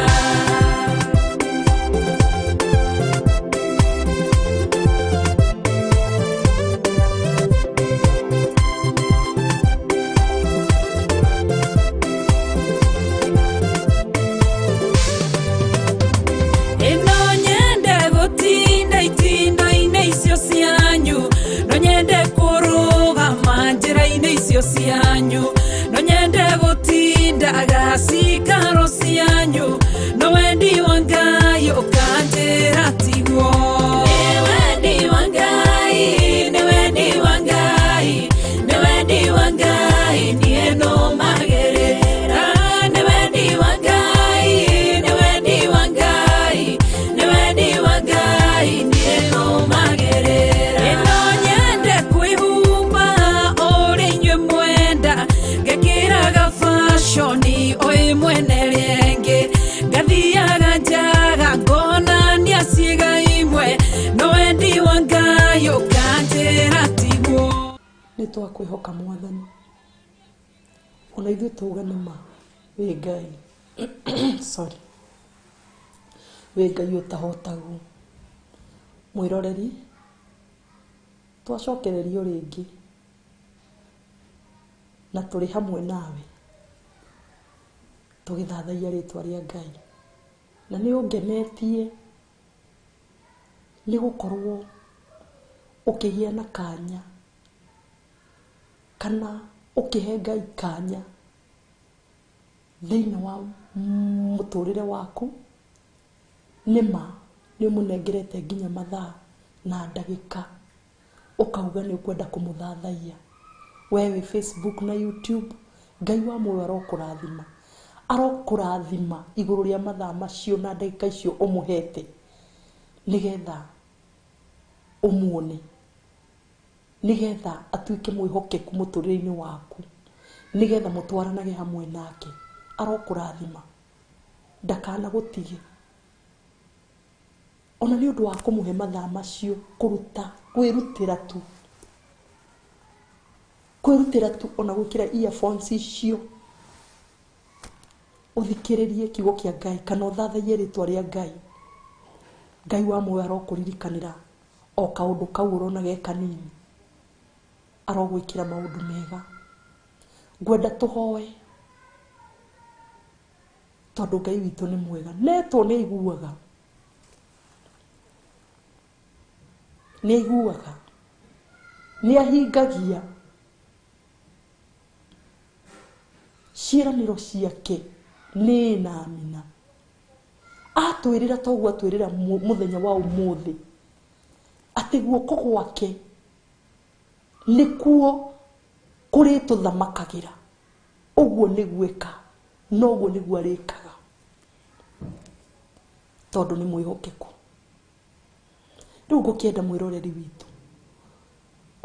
Ĩno nyende gũtinda itindo-inĩ icio cianyu, no nyende kũrũgama njĩra-inĩ icio cianyu, no nyende gũtindaga cikaro cianyu, no wendi wa Ngai ũkanjĩra tiguo. Nĩ wendi wa Ngai, nĩ wendi wa Ngai, nĩ wendi wa Ngai, niĩ nũmagĩrĩra. Nĩ wendi wa Ngai, nĩ wendi wa Ngai, nĩ wendi wa Ngai, niĩ nũmagĩrĩra. Ĩno nyende kwĩhumba ũrĩa inyuĩ mwenda, ngekĩraga fashion o ĩmwe na ĩrĩa ĩngĩ, ngathiaga njaga ngonania ciĩga imwe, no wendi wa Ngai ũkanjĩra tiguo. Nĩ twakwĩhoka Mwathani, ona ithuĩ twauga nĩ ma wĩ Ngai, sorry, wĩ Ngai ũtahotagwo. Mwĩroreri, twacokererio rĩngĩ na tũrĩ hamwe nawe tũgĩthathaiya rĩtwa rĩa Ngai, na nĩ ũngenetie nĩ gũkorwo ũkĩgĩa na kanya kana ũkĩhe Ngai kanya thĩinĩ wa mũtũrĩre waku. Nĩ ma nĩ ũmũnengerete nginya mathaa na ndagĩka, ũkauga nĩ ũkwenda kũmũthathaiya. We wĩ Facebook na YouTube, Ngai wa muoyo arokũrathima, arokũrathima igũrũ rĩa mathaa macio na ndagĩka icio ũmũhete, nĩgetha ũmuone, nĩgetha atuĩke mwĩhokeku mũtũrĩre-inĩ waku, nĩgetha mũtwaranage hamwe nake. Arokũrathima, ndakanagũtige ona nĩ ũndũ wa kũmũhe mathaa macio, kũruta kwĩrutĩra tu, kwĩrutĩra tu, ona gwĩkĩra earphones icio ũthikĩrĩrie kiugo kĩa Ngai kana ũthathaiye rĩtwa rĩa Ngai. Ngai wa muoyo arokũririkanĩra o kaũndũ kau ũrona ge kanini, arogwĩkĩra maũndũ mega. Ngwenda tũhoe tondũ Ngai witũ nĩ mwega, netwo nĩ aiguaga, nĩ aiguaga, nĩ ahingagia ciĩranĩro ciake, nĩ na amina. Atwĩrĩra toguo atwĩrĩra mũthenya wa ũmũthĩ atĩ guoko gwake nĩkuo kũrĩtũthamakagĩra, ũguo nĩguo ĩka, noguo nĩguo arĩkaga, tondũ nĩ mwĩhokeku. Rĩu ngũkĩenda mwĩroreri witũ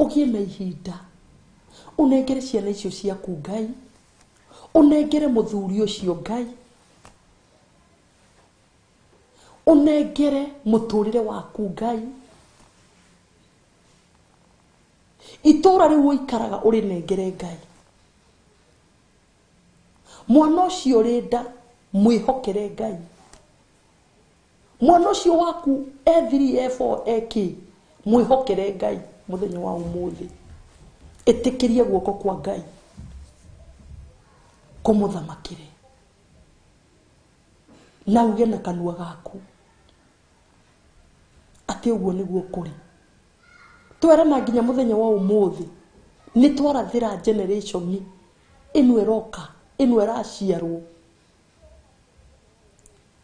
ũgĩe na ihinda, ũnengere ciana icio ciaku Ngai, ũnengere mũthuri ũcio Ngai, ũnengere mũtũrĩre waku Ngai, itũra rĩu ũikaraga ũrĩnengere Ngai, mwana ũcio ũrĩ nda mwĩhokere Ngai, mwana ũcio waku E3 E4 EK mwĩhokere Ngai mũthenya wa ũmũthĩ. Ĩtĩkĩrie guoko kwa Ngai kũmũthamakĩre, na uge na kanua gaku atĩ ũguo nĩguo kũrĩ. Twerana nginya mũthenya wa ũmũthĩ nĩ twarathĩra generation ĩno ĩroka, ĩno ĩraciarwo,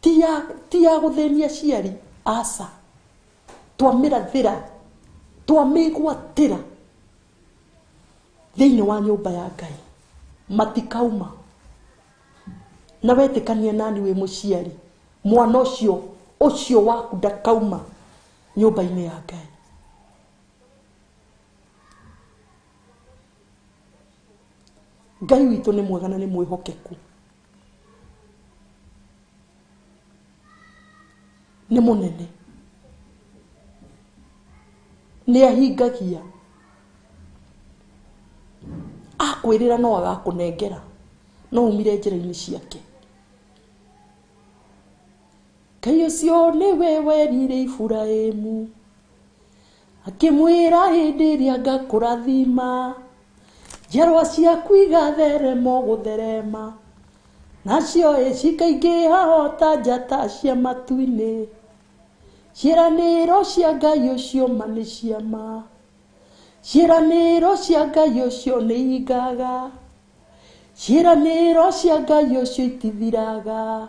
ti ya gũthĩnia aciari, aca, twamĩrathĩra, twamĩgwatĩra thĩinĩ wa nyũmba ya Ngai, matikauma. Na wetĩkania nani wĩ mũciari, mwana ũcio ũcio waku ndakauma Nyũmba-inĩ ya Ngai. Ngai witũ nĩ mwega na nĩ mwĩhokeku. Nĩ mũnene. Nĩ ahingagia. Akwĩrĩra no agakũnengera. No umire njĩra-inĩ ciake. Ngai ũcio nĩwe werire Iburahĩmu, akĩmwĩra hĩndĩ ĩrĩa ngakũrathima, njiarwa ciaku igatherema gũtherema, nacio cikaingĩha o ta njata cia matu-inĩ. Ciĩranĩro cia Ngai ũcio ma nĩ cia ma. Ciĩranĩro cia Ngai ũcio nĩ ihingaga. Ciĩranĩro cia Ngai ũcio itithiraga.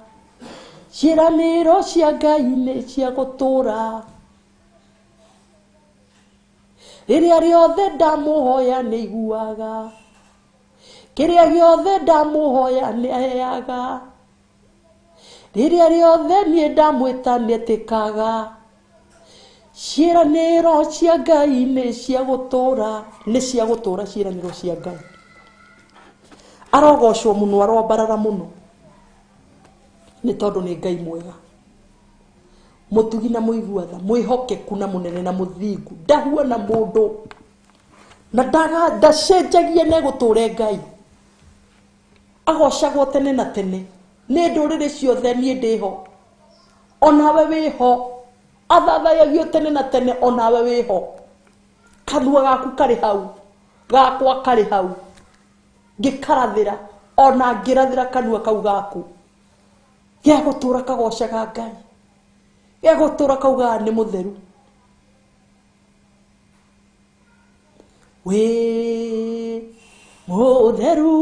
Ciĩranĩro cia Ngai nĩ cia gũtũũra. Rĩrĩa rĩothe ndamũhoya nĩ aiguaga. Kĩrĩa gĩothe ndamũhoya nĩ aheaga. Rĩrĩa rĩothe niĩ ndamwĩta nĩ etĩkaga. Ciĩranĩro cia Ngai nĩ cia gũtũũra, nĩ cia gũtũũra ciĩranĩro cia Ngai. Arogocwo mũno, aroambarara mũno, nĩ tondũ nĩ Ngai mwega, mũtugi na mũigua tha, mwĩhokeku na mũnene na mũthingu, ndahuana mũndũ na ndacenjagia na egũtũũra Ngai. Agocagwo tene na tene nĩ ndũrĩrĩ ciothe, niĩ ndĩho onawe wĩho. Athathayagio tene na tene, onawe wĩho. Kanua gaku karĩ hau, gakwa karĩ hau, ngĩkarathĩra ona ngĩrathĩra kanua kau gaku gĩa gũtũũra kagocaga Ngai, gĩa gũtũũra kaugaga nĩ mũtheru. Wĩ mũtheru,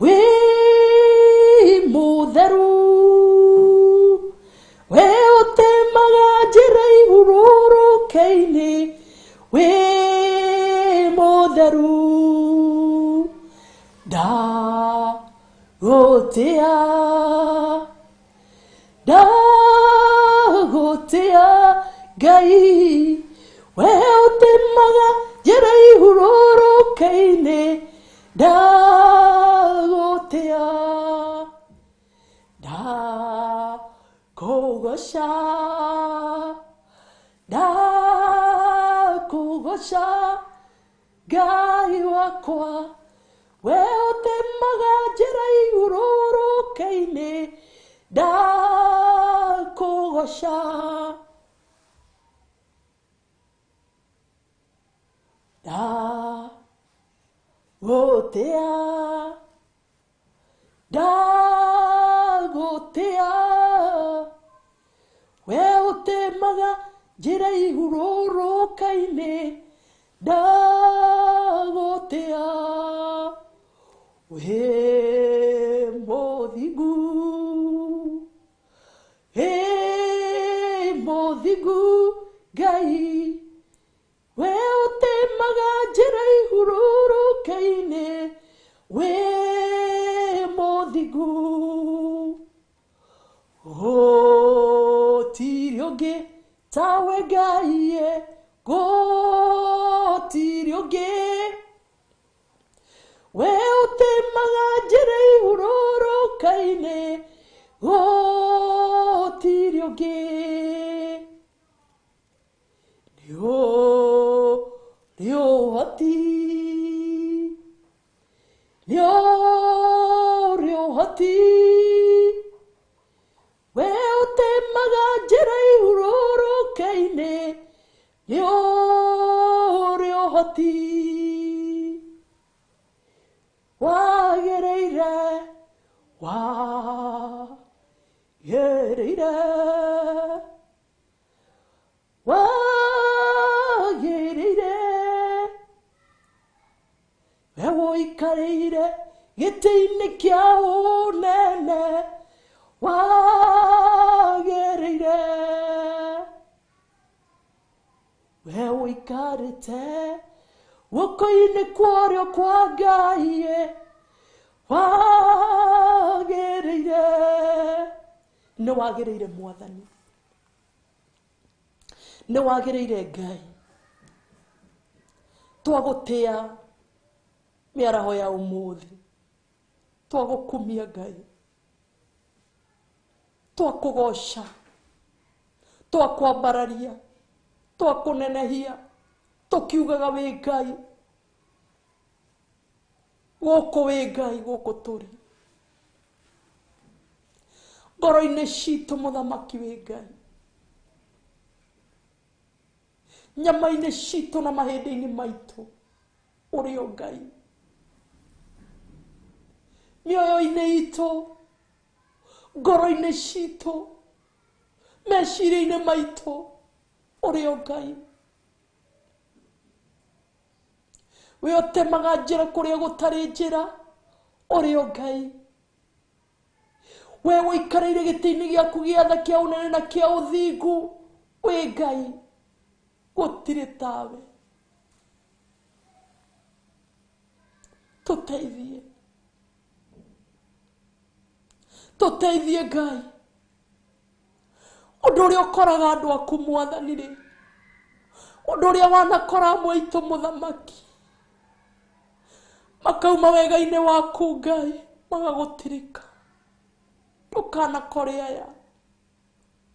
wĩ mũtheru, we ũtemaga njĩra ihurũrũke-inĩ, wĩ mũtheru. Ndagũtĩa, ndagũtĩa Ngai, we ũtemaga njĩra ihurũrũke-inĩ, ndagũtĩa, ndakũgoca, ndakũgoca Ngai wakwa, we ũtemaga njĩra ihurũrũke-inĩ, ndakũgoca. Ndagũtĩa, ndagũtĩa, we ũtemaga njĩra ihurũrũka-inĩ, ndagũtĩa. Wĩ mũthingu, wĩ mũthingu Ngai, we ũtemaga njĩra ihurũrũke-inĩ, wĩ mũthingu. Gũtirĩ ũngĩ tawe Ngai, gũtirĩ ũngĩ, we ũtemaga njĩra ihurũrũka-inĩ, gũtirĩ ũngĩ. Nĩ ũhoti, nĩ ũrĩ ũhoti, we ũtemaga njĩra ihurũrũke-inĩ, nĩ ũrĩ ũhoti. Wagĩrĩire, wagĩrĩire, wagĩrĩire, we ũikarĩire gĩtĩ-inĩ kĩa ũnene, wagĩrĩire, we ũikarĩte guoko-inĩ kwa ũrĩo kwa Ngai, wagĩrĩire, nĩ wagĩrĩire Mwathani. Nĩ wagĩrĩire Ngai. Twagũtĩa mĩaraho ya ũmũthĩ. Twagũkumia Ngai. Twakũgoca. Twakwambararia. Twakũnenehia. Tũkiugaga wĩ Ngai. Gũkũ wĩ Ngai gũkũ tũrĩ. Ngoro-inĩ citũ mũthamaki wĩ Ngai. Nyama-inĩ citũ na mahĩndĩ-inĩ maitũ ũrĩ o Ngai. Mĩoyo-inĩ itũ, ngoro-inĩ citũ, meciria-inĩ maitũ ũrĩ o Ngai. We ũtemaga njĩra kũrĩa gũtarĩ njĩra ũrĩ o Ngai. We ũikarĩire gĩtĩ-inĩ gĩaku gĩa tha kĩa ũnene na kĩa ũthingu wĩ Ngai. Gũtirĩ tawe. Tũteithie. Tũteithie Ngai. Ũndũ ũrĩa ũkoraga andũ aku mwathani rĩ, ũndũ ũrĩa wanakora amwe aitũ mũthamaki, makauma wega-inĩ waku Ngai, magagũtirika. Ndũkanakore aya,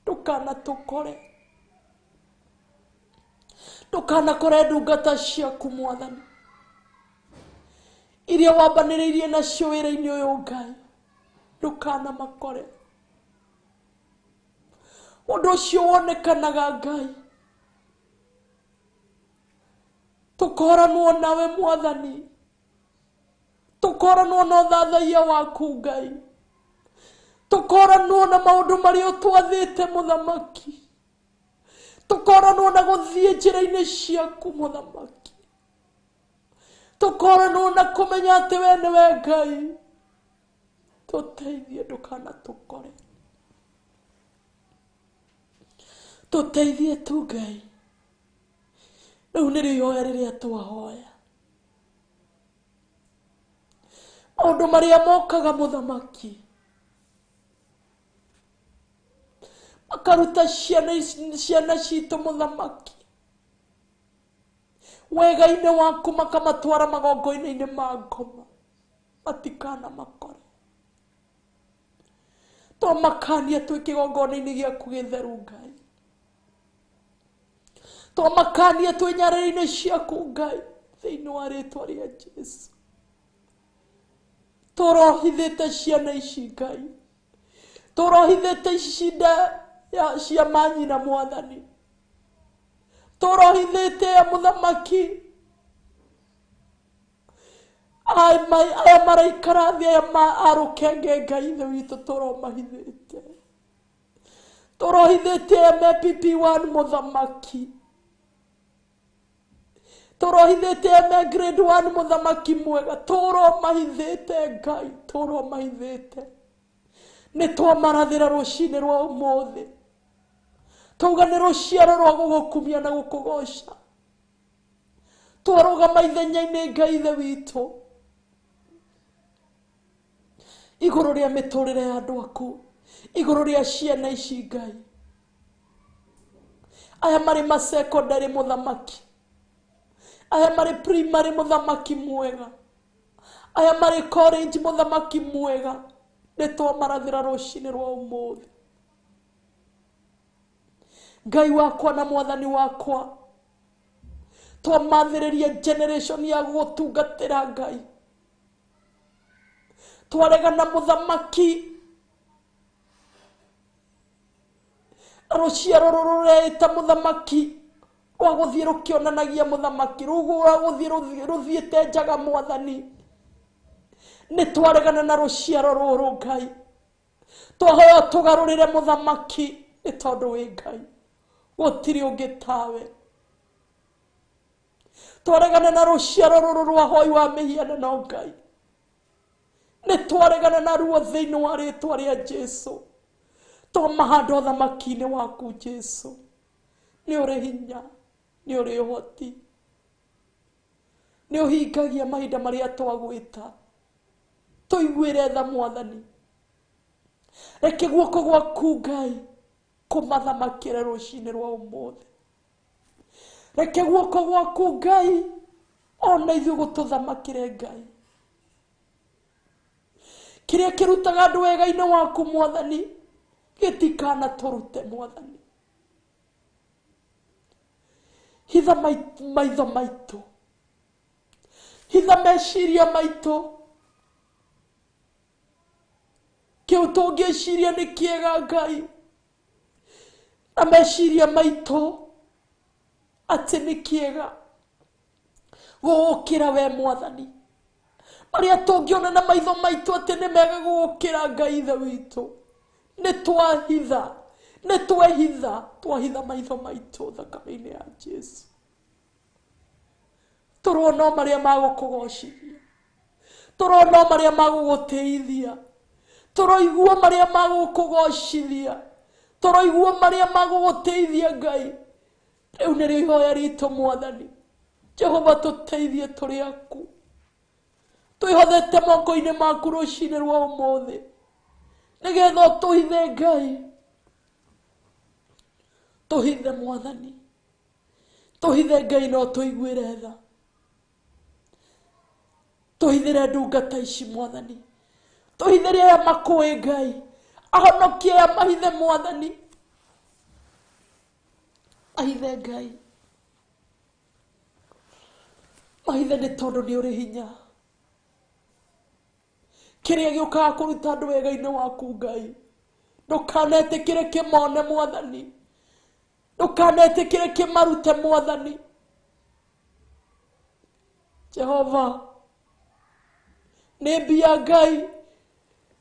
ndũkanatũkore, ndũkanakore ndungata ciaku mwathani, iria wambanĩrĩirie nacio wĩra-inĩ ũyũ Ngai, ndũkanamakore. Ũndũ ũcio wonekanaga Ngai, tũkoranwo nawe mwathani, tũkoranwo na ũthathaiya waku Ngai, tũkoranwo na maũndũ marĩa ũtwathĩte mũthamaki, tũkoranwo na gũthiĩ njĩra-inĩ ciaku mũthamaki, tũkoranwo na kũmenya atĩ we nĩwe Ngai. Tũteithie ndũkanatũkore. Tũteithie tu Ngai. Rĩu nĩrĩo ihoya rĩrĩa twahoya. Maũndũ marĩa mokaga mũthamaki makaruta ciana citũ mũthamaki wega-inĩ waku, makamatwara magongona-inĩ ma ngoma, matikana makore. Twamakania twĩ kĩgongona-inĩ gĩaku gĩtheru Ngai, twamakania twĩ nyarĩrĩ-inĩ ciaku Ngai, thĩinĩ wa rĩtwa rĩa Jesu. Tũrohithĩte ciana ici Ngai, tũrohithĩte ici nda cia manyina mwathani, tũrohithĩte ya mũthamaki aya maraikara thĩ, aya arũkenge Ngai ithe witũ, tũromahithĩte, tũrohithĩte aya me PP1 mũthamaki, tũrohithĩte aya me grade 1 mũthamaki mwega, tũromahithĩte Ngai, tũromahithĩte. Nĩ twamarathĩra rũcinĩ rwa ũmũthĩ, twauga nĩ rũciaro rwa gũgũkumia na gũkũgoca. Twarũgama ithenya-inĩ Ngai ithe witũ, igũrũ rĩa mĩtũrĩre ya andũ aku, igũrũ rĩa ciana ici Ngai, aya marĩ masekondary mũthamaki, aya marĩ primary mũthamaki mwega, aya marĩ college mũthamaki mwega, nĩ twamarathĩra rũcinĩ rwa ũmũthĩ. Ngai wakwa na mwathani wakwa, twamathĩrĩria generation ya gũgũtungatĩra Ngai, twaregana mũthamaki na rũciaro rũrũ rũreĩta mũthamaki rwa gũthiĩ rũkĩonanagia mũthamaki, rũu rwa gũthiĩ rũthiĩte njaga mwathani, nĩ twaregana na rũciaro rũrũ Ngai, twahoya tũgarũrĩre mũthamaki, nĩ tondũ wĩ Ngai, gũtirĩ ũngĩ tawe. Twaregana na rũciaro rũrũ rwa hoi wa mĩhianano Ngai, nĩ twaregana na ruo thĩinĩ wa rĩtwa rĩa Jesu. Twamahanda ũthamaki-inĩ waku Jesu, nĩ ũrĩ hinya, nĩ ũrĩ ũhoti, nĩ ũhingagia mahinda marĩa twagwĩta. Tũiguĩre tha mwathani, reke guoko gwaku Ngai kũmathamakĩre rũcinĩ rwa ũmũthĩ. Reke guoko gwaku Ngai ona ithuĩ gũtũthamakĩre Ngai. Kĩrĩa kĩrutaga andũ wega-inĩ waku Mwathani gĩtikana tũrute Mwathani. Hitha maitho maitũ, hitha meciria maitũ. Kĩu tũngĩciria nĩ kĩega Ngai, na meciria maitũ atĩ nĩ kĩega gũgũkĩra we Mwathani. Marĩa tũngĩona na maitho maitũ atĩ nĩ mega gũgũkĩra Ngai Ithe witũ, nĩ twahitha, nĩ twehitha, twahitha maitho maitũ thakame-inĩ ya Jesu. Tũrona o marĩa magũkũgocithia, tũrona o marĩa magũgũtĩithia, tũroigua marĩa magũkũgocithia, tũroigua marĩa magũgũtĩithia Ngai. Rĩu nĩrĩo ihoya ritũ Mwathani. Jehova tũteithie tũrĩ aku, twĩhothete moko-inĩ maku rũcinĩ rwa ũmũthĩ, nĩgetha ũtũhithe Ngai. Tũhithe Mwathani, tũhithe Ngai na ũtũiguĩre tha. Tũhithĩre ndungata ici Mwathani, tũhithĩre aya makũĩ Ngai, ahonokie aya mahithe Mwathani, mahithe Ngai, mahithe nĩ tondũ nĩ ũrĩ hinya. Kĩrĩa gĩũkaga kũruta andũ wega-inĩ waku Ngai, ndũkanetĩkĩre kĩmone Mwathani, ndũkanetĩkĩre kĩmarute Mwathani. Jehova nĩ mbia Ngai,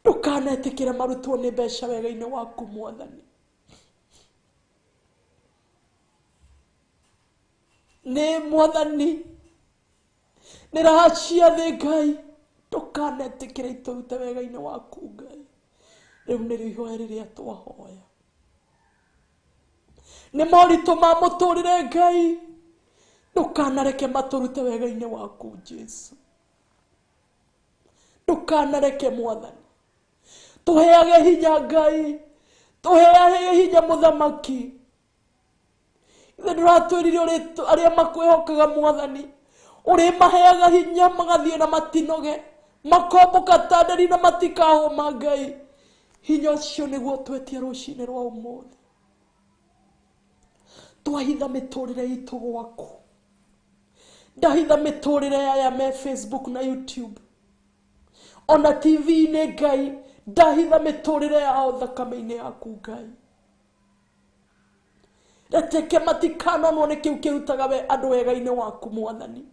ndũkanetĩkĩre marutwo nĩ mbeca wega-inĩ waku Mwathani. Nĩ Mwathani nĩ raha cia thĩ Ngai, ndũkanetĩkĩre itũrute wega-inĩ waku Ngai. Rĩu nĩrĩo ihoya rĩrĩa twahoya. Nĩ moritũ ma mũtũrĩre Ngai, ndũkanareke matũrute wega-inĩ waku Jesu. Ndũkanareke Mwathani. Tũheage hinya Ngai, tũheage hinya Mũthamaki. Ithe ndũratwĩrire arĩa makwĩhokaga Mwathani, ũrĩmaheaga hinya magathiĩ na matinoge, makombũka ta nderi na matikahũma Ngai. Hinya ũcio nĩguo twetia rũcinĩ rwa ũmũthĩ. Twahitha mĩtũrĩre itũ gwaku, ndahitha mĩtũrĩre aya me Facebook na YouTube ona TV-inĩ Ngai, ndahitha mĩtũrĩre yao thakame-inĩ yaku Ngai. Reteke matikanonwo nĩ kĩu kĩrutaga we andũ wega-inĩ waku Mwathani,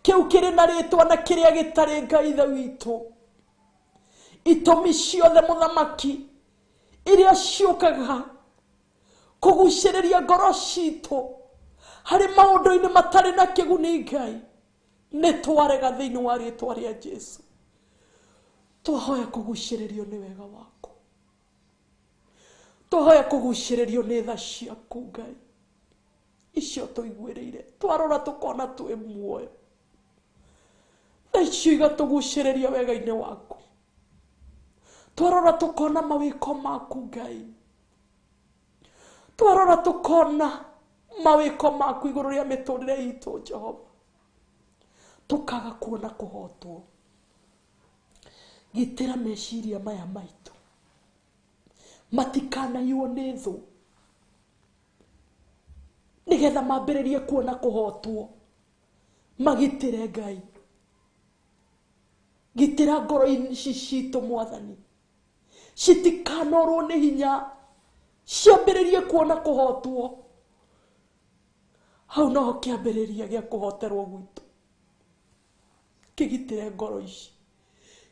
kĩu kĩrĩ na rĩtwa na kĩrĩa gĩtarĩ Ngai Ithe witũ. Itũmi ciothe Mũthamaki iria ciũkaga kũgucĩrĩria ngoro citũ harĩ maũndũ-inĩ matarĩ na kĩguni Ngai, nĩ twarega thĩinĩ wa rĩtwa rĩa Jesu. Twahoya kũgucĩrĩrio nĩ wega waku, twahoya kũgucĩrĩrio nĩ tha ciaku Ngai, icio tũiguĩrĩire, twarora tũkona twĩ muoyo. Tha icio igatũgucĩrĩria wega-inĩ waku, twarora tũkona mawĩko maku Ngai, twarora tũkona mawĩko maku igũrũ rĩa mĩtũrĩre itũ Jehova, tũkaga kuona kũhotwo. Gitĩra meciria maya maitũ matikanayuo nĩ thũ, nĩgetha mambĩrĩrie kuona kũhotwo. Magitĩre Ngai, gitĩra ngoro ici citũ Mwathani, citikanorwo nĩ hinya, ciambĩrĩrie kuona kũhotwo. Hau noho kĩambĩrĩria gĩa kũhoterwo gwitũ. Kĩgitĩre ngoro ici,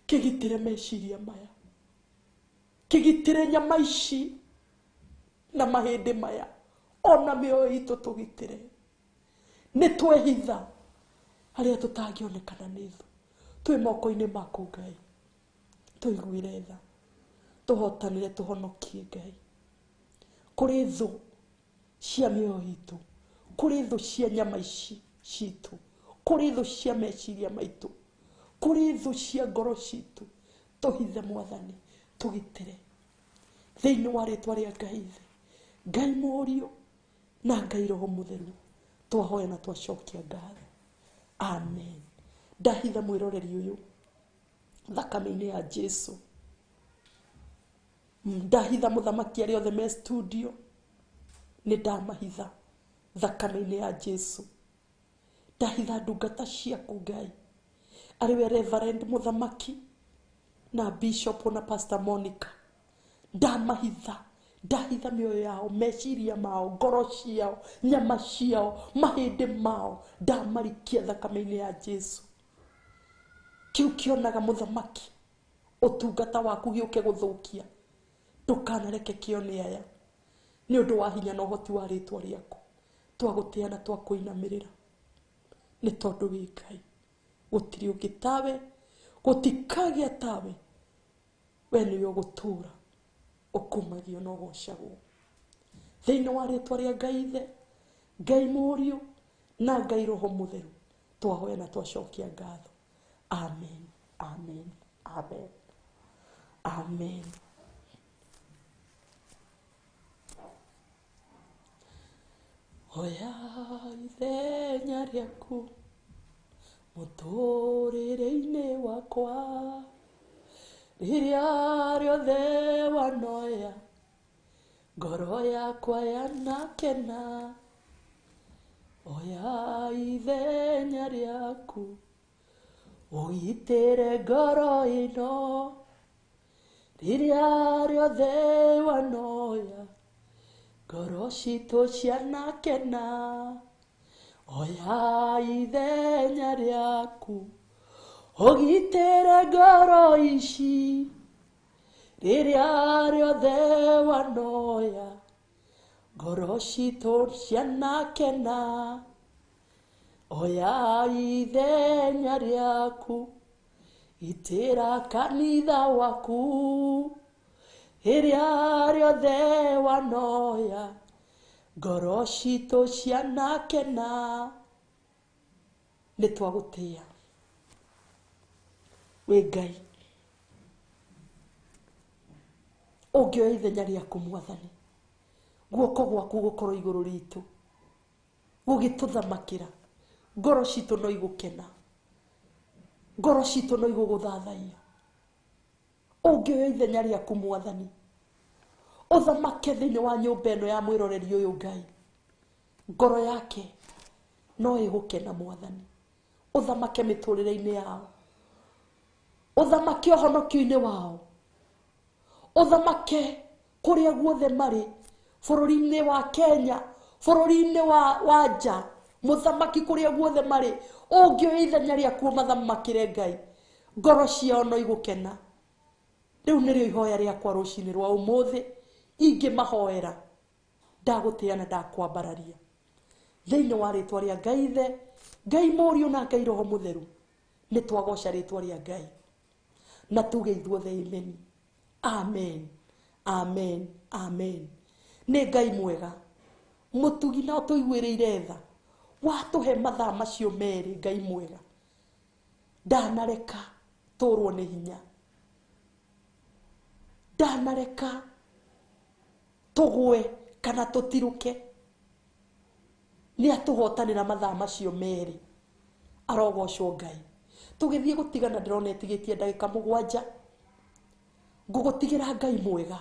kĩgitĩre meciria maya, kĩgitĩre nyama ici na mahĩndĩ maya, ona mĩoyo itũ tũgitĩre. Nĩ twehitha harĩa tũtangĩonekana nĩ thũ, twĩ moko-inĩ maku Ngai, tũiguĩre tha, tũhotanĩre, tũhonokie Ngai kũrĩ thũ cia mĩoyo itũ, kũrĩ thũ cia nyama ici citũ, kũrĩ thũ cia meciria maitũ, kũrĩ thũ cia ngoro citũ. Tũhithe Mwathani, tũgitĩre thĩinĩ wa rĩtwa rĩa Ngai Ithe, Ngai Mũriũ Na Ngai Roho Mũtheru, twahoya na twacokia ngatho. Amen. Ndahitha mwĩroreri ũyũ thakame-inĩ ya Jesu. Ndahitha mũthamaki arĩa othe me studio, nĩ ndamahitha thakame-inĩ ya Jesu. Ndahitha ndungata ciaku Ngai, arĩ we Reverend mũthamaki na Bishop na Pastor Monica, ndamahitha. Ndahitha mĩoyo yao, meciria mao, ngoro ciao, nyama ciao, mahĩndĩ mao, ndamarikia thakame-inĩ ya Jesu. Kĩu kĩonaga mũthamaki ũtungata waku gĩũke gũthũkia, ndũkanareke kĩone aya, nĩ ũndũ wa hinya na ũhoti wa rĩtwa rĩaku. Twagũtĩa na twakũinamĩrĩra, nĩ tondũ wĩ Ngai, gũtirĩ ũngĩ tawe, gũtikagĩa tawe. We nĩwe ũgũtũũra ũkumagio na ũgocagwo. Thĩinĩ wa rĩtwa rĩa Ngai Ithe, Ngai Mũriũ na Ngai Roho Mũtheru, twahoya na twacokia ngatho. Amen, amen, amen, amen. Oya ithenya rĩaku mũtũũrĩre-inĩ wakwa, rĩrĩa rĩothe wanoya ngoro yakwa yanakena. Oya ithenya rĩaku ũgitĩre ngoro ĩno, rĩrĩa rĩothe wanoya ngoro citũ cianakena. Oya ithenya rĩaku ũgitĩre ngoro ici, rĩrĩa rĩothe wanoya ngoro citũ cianakena. Oya ithenya rĩaku itĩra kanitha waku, rĩrĩa rĩothe wanoya ngoro citũ cianakena. Nĩ twagũtĩa wĩ Ngai, ũngĩoya ithenya rĩaku Mwathani, guoko gwaku gũkorwo igũrũ ritũ gũgĩtũthamakĩra, ngoro citũ no igũkena, ngoro citũ no igũgũthathaiya. Ũngĩoya ithenya rĩaku Mwathani, ũthamake thĩinĩ wa nyũmba ĩno ya mwĩroreri ũyũ Ngai, ngoro yake no ĩgũkena Mwathani. Ũthamake mĩtũrĩre-inĩ yao, ũthamake ũhonokio-inĩ wao, ũthamake kũrĩa guothe marĩ, bũrũri-inĩ wa Kenya, bũrũri-inĩ wa nja, mũthamaki kũrĩa guothe marĩ. Ũngĩoya ithenya rĩaku ũmathamakĩre Ngai, ngoro ciao no igũkena. Rĩu nĩrĩo ihoya rĩakwa rũcinĩ rwa ũmũthĩ, ingĩmahoera ndagũtĩa na ndakwambararia thĩinĩ wa rĩtwa rĩa Ngai Ithe, Ngai Mũriũ na Ngai Roho Mũtheru. Nĩ twagoca rĩtwa rĩa Ngai na tuge ithuothe amen, amen, amen, amen. Nĩ Ngai mwega mũtugi na ũtũiguĩrĩire tha, watũhe mathaa macio merĩ. Ngai mwega ndanareka tũrwo nĩ hinya, ndanareka tũgwe kana tũtirũke. Nĩ atũhotanĩra mathaa macio merĩ, arogocwo Ngai. Tũgĩthiĩ gũtigana ndĩrona ĩtigĩtie ndagĩka 7. Ngũgũtigĩra Ngai mwega,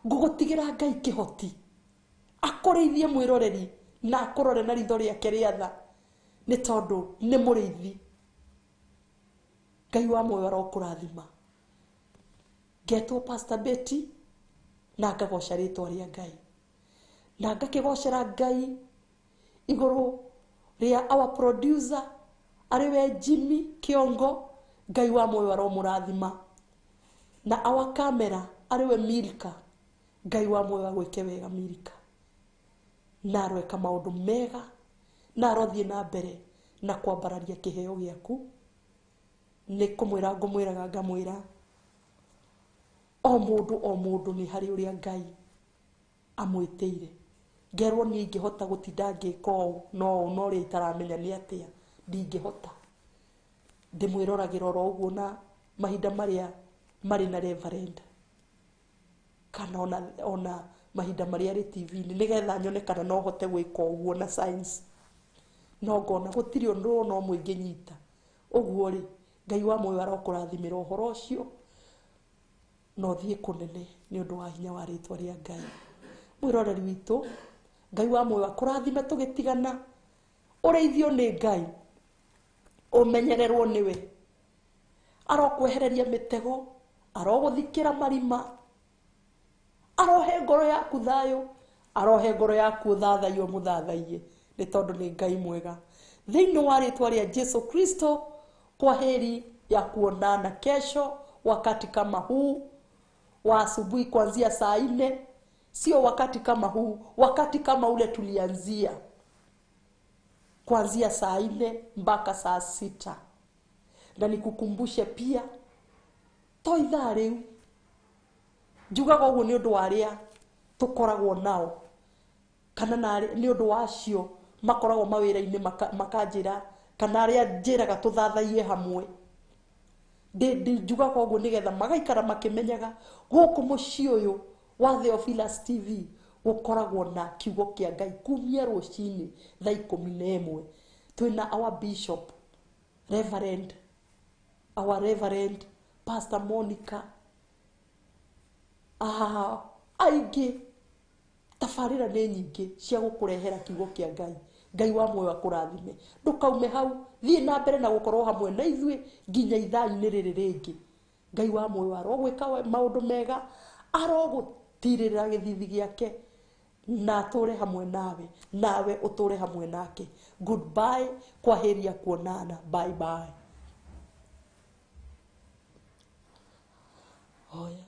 ngũgũtigĩra Ngai kĩhoti, akũrĩithie mwĩroreri na akũrore na ritho rĩake rĩa tha, nĩ tondũ nĩ mũrĩithi. Ngai wa muoyo arokũrathima. Ngetwo Pastor Betty na ngagoca rĩtwa rĩa Ngai, na ngakĩgocera Ngai igũrũ rĩa our producer arĩ we Jimmy Kĩongo. Ngai wa muoyo aromũrathima. Na our camera arĩ we Milka. Ngai wa muoyo agwĩke wega Milka, na aroeka maũndũ mega, na arothiĩ na mbere na kwambararia kĩheo gĩaku. Nĩ kũmwĩra ngũmwĩraga ngamwĩra o mũndũ o mũndũ nĩ harĩ ũrĩa Ngai amwĩtĩire. Ngerwo niĩ ingĩhota gũtinda ngĩka ũũ no ũũ, no ũrĩa itaramenya nĩ atĩa, ndingĩhota. Ndĩmwĩroragĩra oro ũguo na mahinda marĩa marĩ na reverend, kana ona Mahinda marĩa arĩ TV-inĩ, nĩgetha nyone kana no hote gwĩka ũguo na science, no ngona gũtirĩ ũndũ ona ũmwe ingĩnyita. Ũguo rĩ, Ngai wa muoyo arokũrathimĩra ũhoro ũcio na ũthiĩ kũnene nĩ ũndũ wa hinya wa rĩtwa rĩa Ngai. Mwĩroreri witũ, Ngai wa muoyo akũrathime tũgĩtigana. Ũrĩithio nĩ Ngai, ũmenyererwo nĩwe, arokwehereria mĩtego, arogũthikĩra marima, arohe ngoro yaku thayũ, arohe ngoro yaku ũthathaiyo mũthathaiye, nĩ tondũ nĩ Ngai mwega. Thĩinĩ wa rĩtwa rĩa Jesu Kristo, kwa heri ya kuonana kesho wakati kama huu wa asubuhi kuanzia saa 4. Sio wakati kama huu, wakati kama ule tulianzia kuanzia saa 4 mpaka saa 6. Na nikukumbushe pia, to ithaa rĩu njugaga ũguo nĩ ũndũ wa arĩa tũkoragwo nao, kana nĩ ũndũ wa acio makoragwo mawĩra-inĩ makanjĩra, kana arĩa njĩraga tũthathaiye hamwe. Njugaga ũguo nĩgetha magaikara makĩmenyaga gũkũ mũciĩ ũyũ wa Theophilus TV gũkoragwo na kiugo kĩa Ngai kumia rũcinĩ thaa 11. Twĩna our bishop Reverend, our Reverend Pastor Monica, aingĩ tabarĩra nĩ nyingĩ cia gũkũrehera kiugo kĩa Ngai. Ngai wa muoyo akũrathime. Ndũkaume hau, thiĩ na mbere na gũkorwo hamwe na ithuĩ nginya ithaa-inĩ rĩrĩ rĩngĩ. Ngai wa muoyo arogwĩka maũndũ mega, arogũtirĩrĩra gĩthithi gĩake, na atũre hamwe nawe, nawe ũtũre hamwe nake. Goodbye, kwa heri ya kuonana. Bye bye. Oh, yeah.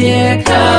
Yeah.